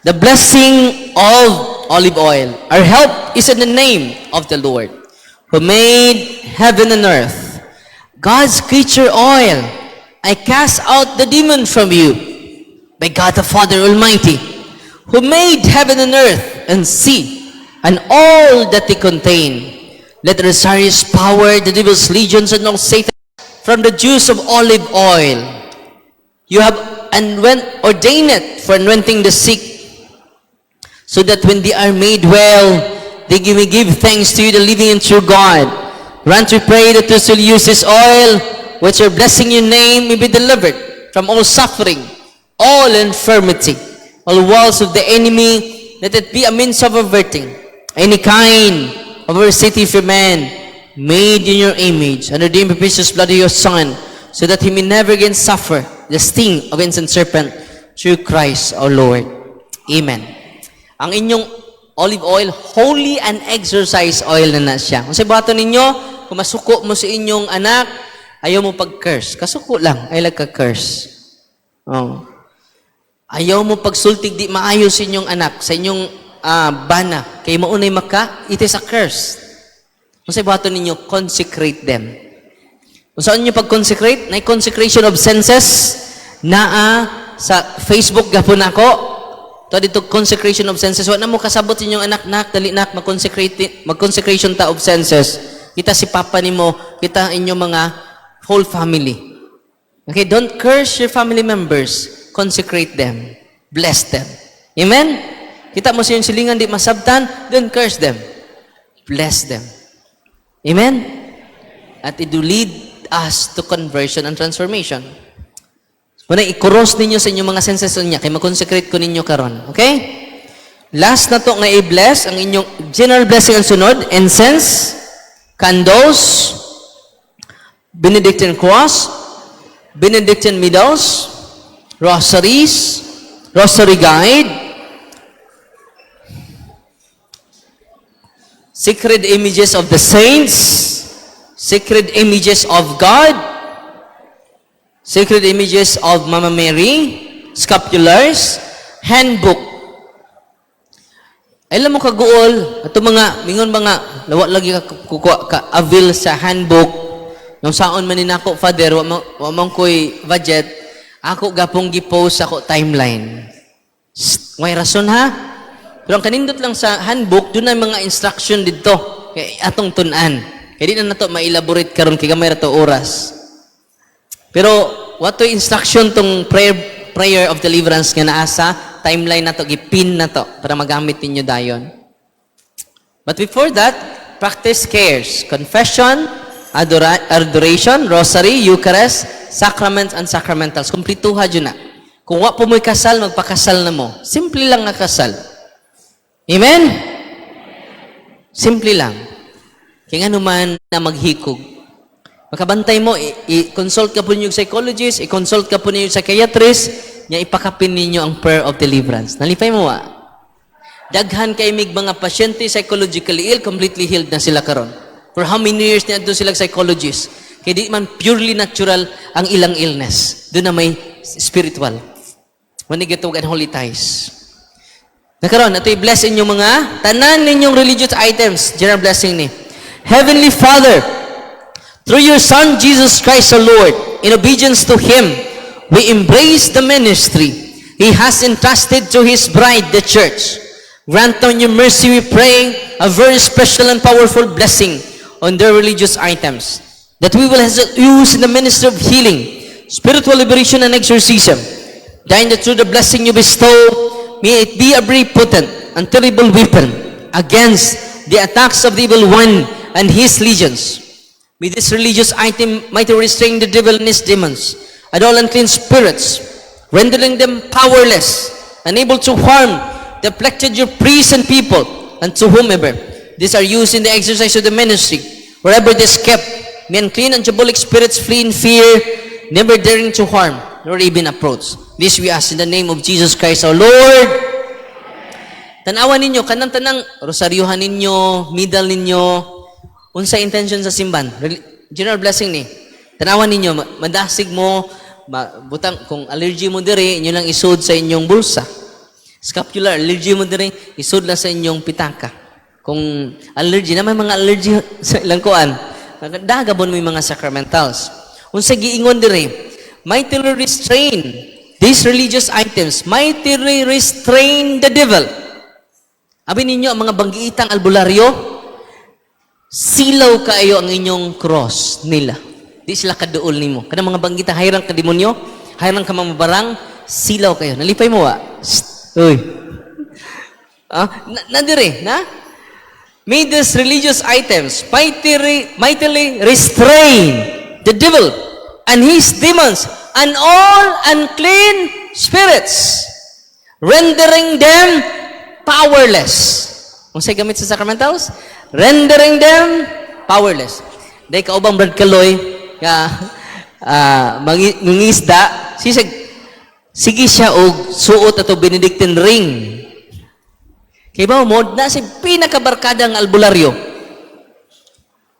The blessing of olive oil. Our help is in the name of the Lord, who made heaven and earth. God's creature oil, I cast out the demon from you by God the Father Almighty, who made heaven and earth and sea and all that they contain. Let the Rosarius power, the devil's legions, and all Satan from the juice of olive oil. You have and when ordained it for anointing the sick, so that when they are made well, they may give thanks to you, the living and true God. Grant, we pray, that those who use this oil, which are blessing your name, may be delivered from all suffering, all infirmity, all wiles of the enemy. Let it be a means of averting any kind of adversity for man, made in your image, under the precious blood of your Son, so that he may never again suffer the sting of ancient serpent, through Christ our Lord. Amen. Ang inyong olive oil, holy and exorcised oil na na siya. Kung sa buhaton ninyo, kung masuko mo sa inyong anak, ayaw mo pag-curse. Kasuko lang, ay ka-curse. Oh. Ayaw mo pagsultig di maayo sa inyong anak, sa inyong bana, kay maunay maka, it is a curse. Kung sa buhaton ninyo, consecrate them. Kung saan nyo pag-consecrate, na consecration of senses, naa sa Facebook gapon ako, To dito consecration of senses. Wa na mo kasabot sa inyong anak, "Nak, dali nak, mag-consecrate, mag-consecration ta of senses." Kita si papa nimo, kita ang inyong mga whole family. Okay, don't curse your family members. Consecrate them. Bless them. Amen? Kita mo sa inyong silingan di masabtan, don't curse them. Bless them. Amen? At it will lead us to conversion and transformation. Muna, i-cross ninyo sa inyong mga senses niya, kay mag-consecrate ko ninyo karon. Okay? Last na to nga i-bless, ang inyong general blessing ang sunod, incense, candles, Benedictine cross, Benedictine medals, rosaries, rosary guide, sacred images of the saints, sacred images of God, sacred images of Mama Mary, scapulars, handbook. Alam mo kaguol, ato mga, mingon mga, lawa lagi ka kukuha ka avail sa handbook. Nung saon man ni nako, Father, wa man ko'y budget, ako gapong gi-post ako timeline. Shh, may rason ha? Pero ang kanindot lang sa handbook, doon na mga instruction dito. Kay atong tun-an. Kaya di na nato ma-elaborate karon kay gamay ra to oras. Pero what to instruction tong prayer of deliverance nga naa sa timeline nato, gipin na to para magamit ninyo dayon. But before that, practice cares, confession, adoration, rosary, Eucharist, sacraments, and sacramentals. Kumplituha dyan na. Kung wa po mo'y kasal, magpakasal na mo. Simple lang nga kasal. Amen? Simple lang. Kaya nga naman na maghikog. Makabantay mo, i-consult ka po ninyo psychologist, i-consult ka po ninyo psychiatrist, nya ipakapin ninyo ang prayer of deliverance. Nalipay mo wa? Daghan kay mig mga pasyente psychologically ill, completely healed na sila karon. For how many years niya doon sila psychologist? Kaya di man purely natural ang ilang illness. Doon na may spiritual. Manig ito and holy ties. Nakaroon, ito i-bless inyong mga tanan ninyong religious items. General blessing ni. Heavenly Father, through your Son, Jesus Christ our Lord, in obedience to Him, we embrace the ministry He has entrusted to His bride, the church. Grant on your mercy, we pray, a very special and powerful blessing on their religious items that we will use in the ministry of healing, spiritual liberation, and exorcism. Dine that through the blessing you bestow, may it be a very potent and terrible weapon against the attacks of the evil one and his legions. May this religious item might restrain the devil and his demons and all unclean spirits, rendering them powerless, unable to harm the afflicted your priests and people, and to whomever. These are used in the exercise of the ministry. Wherever this kept, may unclean and diabolic spirits flee in fear, never daring to harm, nor even approach. This we ask in the name of Jesus Christ our Lord. Tanawan ninyo, kanang tanang rosaryuhan ninyo, medal ninyo, unsa intention sa simban? General blessing ni. Tanawan ninyo, madasig mo, butang, kung allergy mo diri, inyo lang isud sa inyong bulsa. Scapular, allergy mo diri, isud lang sa inyong pitaka. Kung allergy, na may mga allergy sa ilang kuan, dagabon mo yung mga sacramentals. Unsa giingon diri, mightily restrain these religious items, mightily restrain the devil. Abi ninyo ang mga banggiitang albularyo, silaw kaayo ang inyong cross nila. Di sila kaduol nimo. Kanang mga banggita hayrang ka demonyo, hayrang ka mamabarang, silaw kayo. Nalipay mo wa? Shh. Uy. Ah, na, na na? May these religious items mightily restrain the devil and his demons and all unclean spirits, rendering them powerless. Unsay gamit sa sacramentals? Rendering them powerless. Dahil kaubang Brad Kaloy, nga mangisda, sisag, sige siya og suot ato Benedictine ring. Kay ba mo na si pinakabarkada ng albularyo.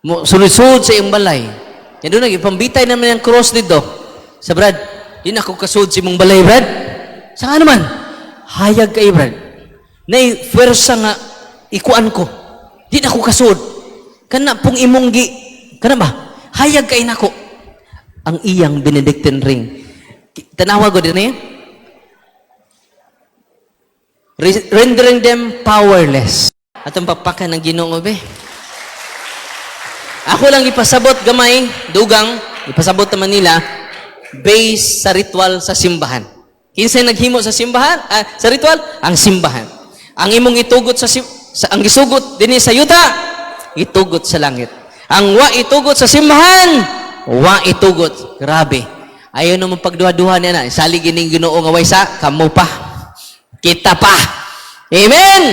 Mo sulod sa iyong balay. Yan doon nagipambitay naman ang cross dito. Sa Brad, di na ako kasud sa imong balay, Brad. Sa nga naman, hayag kay Brad. Nay pwersa nga ikuan ko. Di na ako kasud. Kana pong imong gi kana ba? Hayag kay nako. Ang iyang Benedictine ring. Tanawa ko din eh. Rendering them powerless. Atong pakpakan ang Ginoo, be. Ako lang ipasabot gamay, dugang, ipasabot naman nila, based sa ritual sa simbahan. Kinsay naghimo sa simbahan? Ah, sa ritual? Ang simbahan. Ang imong itugot sa ang gisugot dinhi sa yuta, itugot sa langit. Ang wa itugot sa simbahan, wa itugot. Grabe. Ayaw naman pagduha-duha niya na. Salig ining Ginoo nga way sa kamo pa. Kita pa. Amen.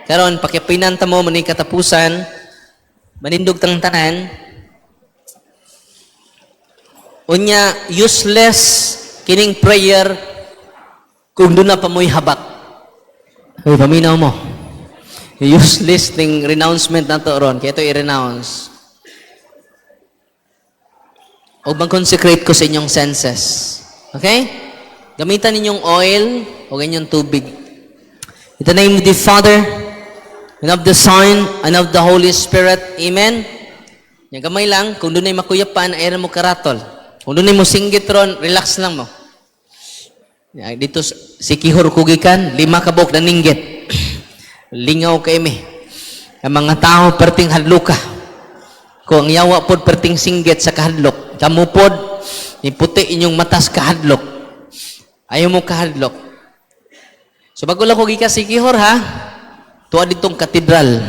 Karon pakipinan ta mo mani katapusan, manindog tang tanan. Unya, useless kining prayer kung duna pa mo'y habak. Uy, paminaw mo. Useless ning renouncement nato ron. Kaya ito i-renounce. O mag-consecrate ko sa inyong senses. Okay? Gamitan ninyong oil o inyong tubig. In the name of the Father, and of the Son, and of the Holy Spirit. Amen. Nya gamay lang, kung dunay makuyapan, ay mo karatol. Kung dunay mo singgit ron, relax lang mo. Ya, dito si Kihor kugikan, lima kabok naninggit. Lingaw kay mi. Ang mga tao perting hadluka. Kung ang yawa pod perting singgit sa kahadlok, kamo pod iputi inyong matas kahadlok. Ayaw mo kahadlok. So bago lang ko gikan Siquijor ha, tuwa ditong katedral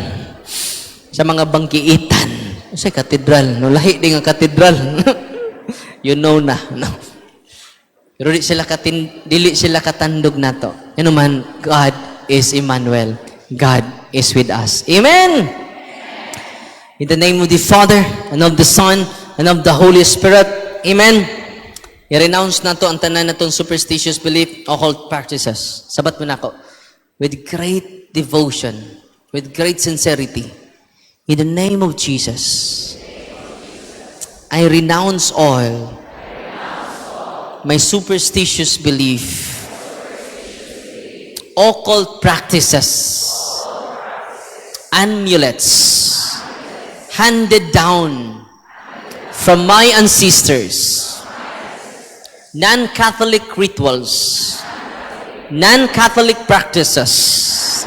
sa mga bangkiitan. Unsay katedral? No lahi di nga katedral. You know na, no. Pero di sila katin, dili sila katandog nato. Yan naman, God is Emmanuel. God is with us. Amen. In the name of the Father, and of the Son, and of the Holy Spirit. Amen. I-renounce nato ang tanan natong superstitious belief, occult practices. Sabat mo nako. With great devotion, with great sincerity, in the name of Jesus, I renounce all my superstitious belief, occult practices, amulets, handed down from my ancestors, non-Catholic rituals, non-Catholic practices.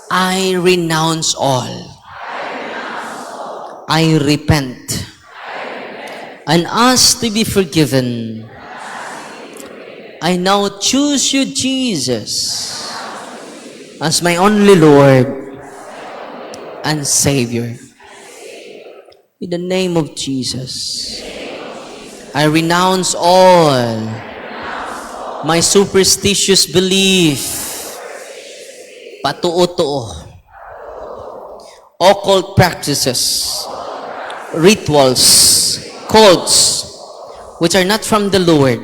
I renounce all. I repent and ask to be forgiven. I now choose you, Jesus, as my only Lord and Savior. In the name of Jesus, I renounce all my superstitious belief, patuo-tuo, occult practices, rituals, cults, which are not from the Lord.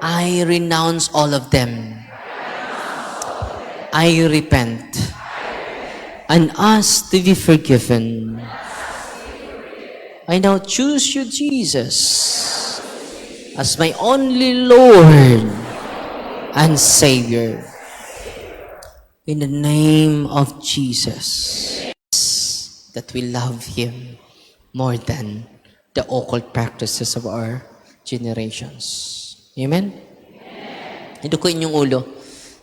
I renounce all of them. I repent and ask to be forgiven. I now choose you, Jesus, as my only Lord and Savior. In the name of Jesus, that we love Him more than the occult practices of our generations. Amen? Ito ko inyong ulo.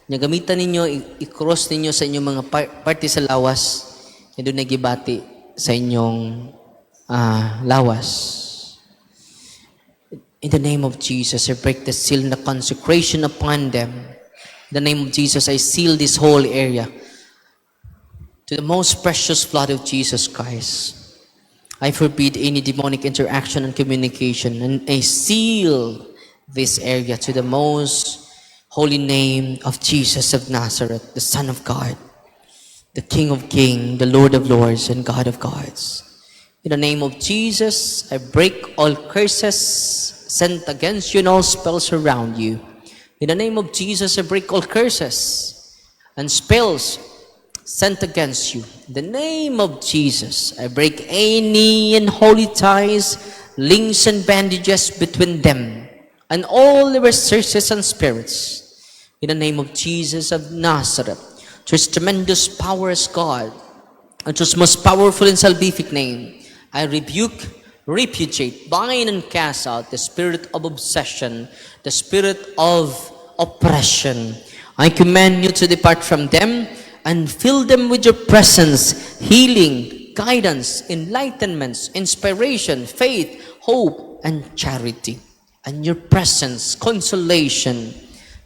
Nga gamitan ninyo, i-cross ninyo sa inyong mga parte sa lawas, nga doon nagibati sa inyong lawas. In the name of Jesus, I break the seal and the consecration upon them. In the name of Jesus, I seal this whole area to the most precious blood of Jesus Christ. I forbid any demonic interaction and communication, and I seal this area to the most holy name of Jesus of Nazareth, the Son of God, the King of Kings, the Lord of Lords, and God of Gods. In the name of Jesus, I break all curses sent against you and all spells around you. In the name of Jesus, I break all curses and spells sent against you. In the name of Jesus, I break any unholy ties, links, and bandages between them and all the resources and spirits. In the name of Jesus of Nazareth, to his tremendous power as God, and to his most powerful and salvific name, I rebuke, repudiate, bind, and cast out the spirit of obsession, the spirit of oppression. I command you to depart from them and fill them with your presence, healing, guidance, enlightenments, inspiration, faith, hope, and charity. And your presence, consolation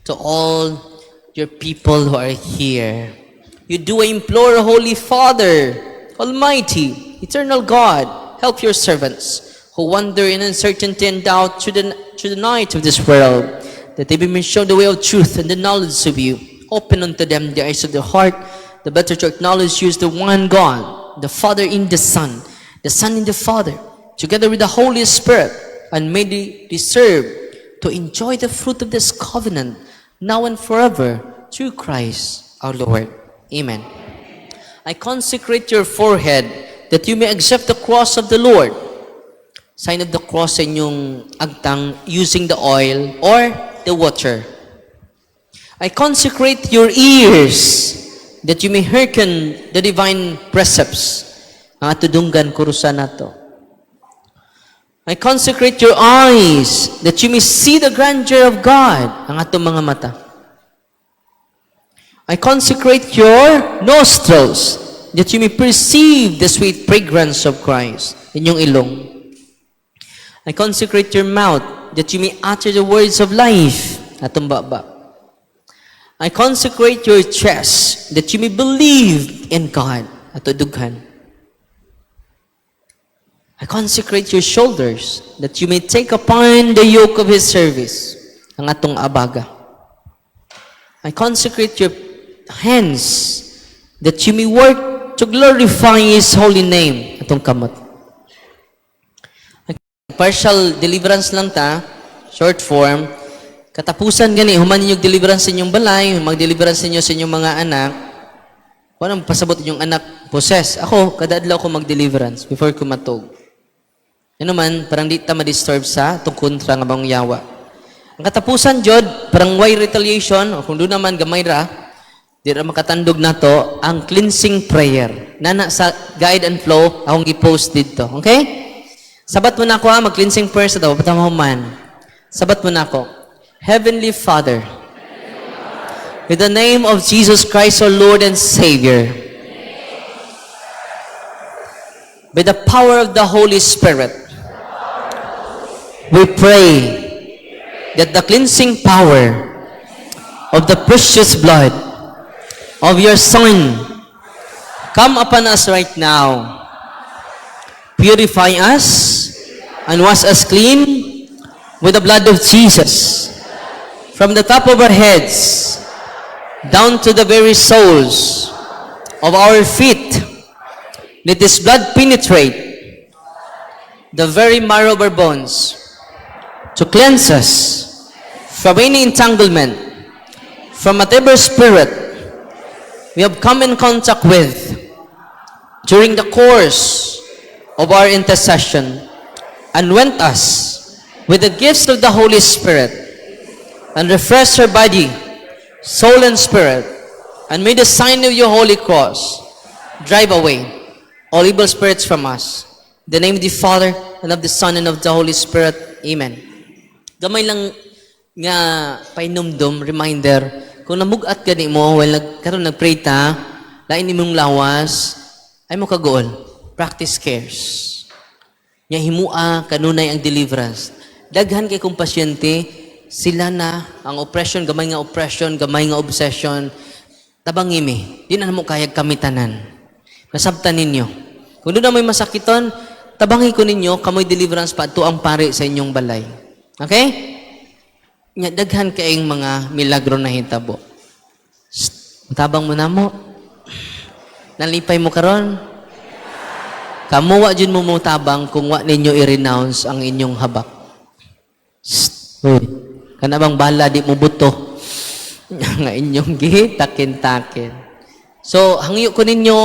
to all your people who are here. You do implore, Holy Father, Almighty, Eternal God, help your servants who wander in uncertainty and doubt through the night of this world, that they may be shown the way of truth and the knowledge of you. Open unto them the eyes of their heart, the better to acknowledge you as the one God, the Father in the Son in the Father, together with the Holy Spirit, and may they deserve to enjoy the fruit of this covenant, now and forever, through Christ our Lord. Amen. I consecrate your forehead that you may accept the cross of the Lord. Sign of the cross sa inyong agtang using the oil or the water. I consecrate your ears that you may hearken the divine precepts. Ang atudunggan kurusa nato. I consecrate your eyes that you may see the grandeur of God. Ang atong mga mata. I consecrate your nostrils that you may perceive the sweet fragrance of Christ. Inyong ilong. I consecrate your mouth that you may utter the words of life. Atong baba. I consecrate your chest that you may believe in God. Ato dughan. I consecrate your shoulders that you may take upon the yoke of His service. Ang atong abaga. I consecrate your hands that you may work to glorify His holy name. Atong kamot. Partial deliverance lang ta, short form. Katapusan gani, human ninyo deliverance sa inyong balay, mag-deliverance ninyo sa inyong mga anak. Walang pasabot inyong anak possess. Ako, kada adlaw ko mag-deliverance before ko matug. Ano man, parang di ta ma-disturb sa atong kontra nga bang yawa. Ang katapusan, jud, parang way retaliation, o kung doon naman gamay ra, di ra makatandog nato ang cleansing prayer. Nana sa guide and flow, akong gi-post dito. Okay? Sabat mo na ako ha, mag-cleansing prayer sa daw, man. Sabat mo na ako. Heavenly Father, in the name of Jesus Christ, our Lord and Savior, by the power of the Holy Spirit, we pray that the cleansing power of the precious blood of your Son come upon us right now. Purify us and wash us clean with the blood of Jesus. From the top of our heads down to the very soles of our feet, let this blood penetrate the very marrow of our bones to cleanse us from any entanglement, from whatever spirit we have come in contact with during the course of our intercession, and anoint us with the gifts of the Holy Spirit and refresh our body, soul, and spirit, and may the sign of your holy cross drive away all evil spirits from us. In the name of the Father, and of the Son, and of the Holy Spirit. Amen. Gamay lang nga painumdum, reminder, kung namugat gani mo, while karon nagpray ta, lain imong lawas, ay mo kagool. Practice cares. Nya himua kanunay ang deliverance. Daghan kay kong pasyente, sila na ang oppression, gamay nga oppression, gamay nga obsession, tabangi mi. Di na mo kayag kami tanan. Nasabtan ninyo. Kung doon na may masakiton, tabangi ko ninyo, kamoy deliverance pa, ang pari sa inyong balay. Okay? Nya daghan kaayong mga milagro na hitabo. Shh, tabang mo na mo. Nalipay mo karon. Kamo wa jud mo tabang kung wa ninyo i-renounce ang inyong habak. Shh, uy. Kana bang bala di mo buto nga inyong gitakin-takin. So, hangyo ko ninyo,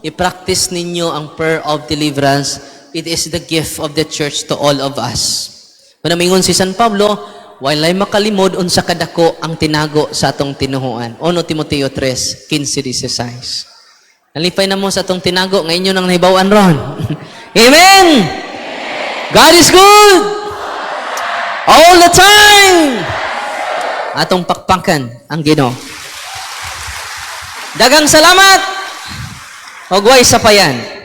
i-practice ninyo ang prayer of deliverance. It is the gift of the church to all of us. Manamingon si San Pablo, walay makalimod unsa kadako ang tinago sa atong tinuhuan. 1 Timoteo 3, 15-16. Nalipay na mo sa atong tinago, ngayon nyo nang nahibawan ron. Amen! God is good! All the time! Atong pakpakan ang Ginoo. Daghang salamat. Ug way sapayan.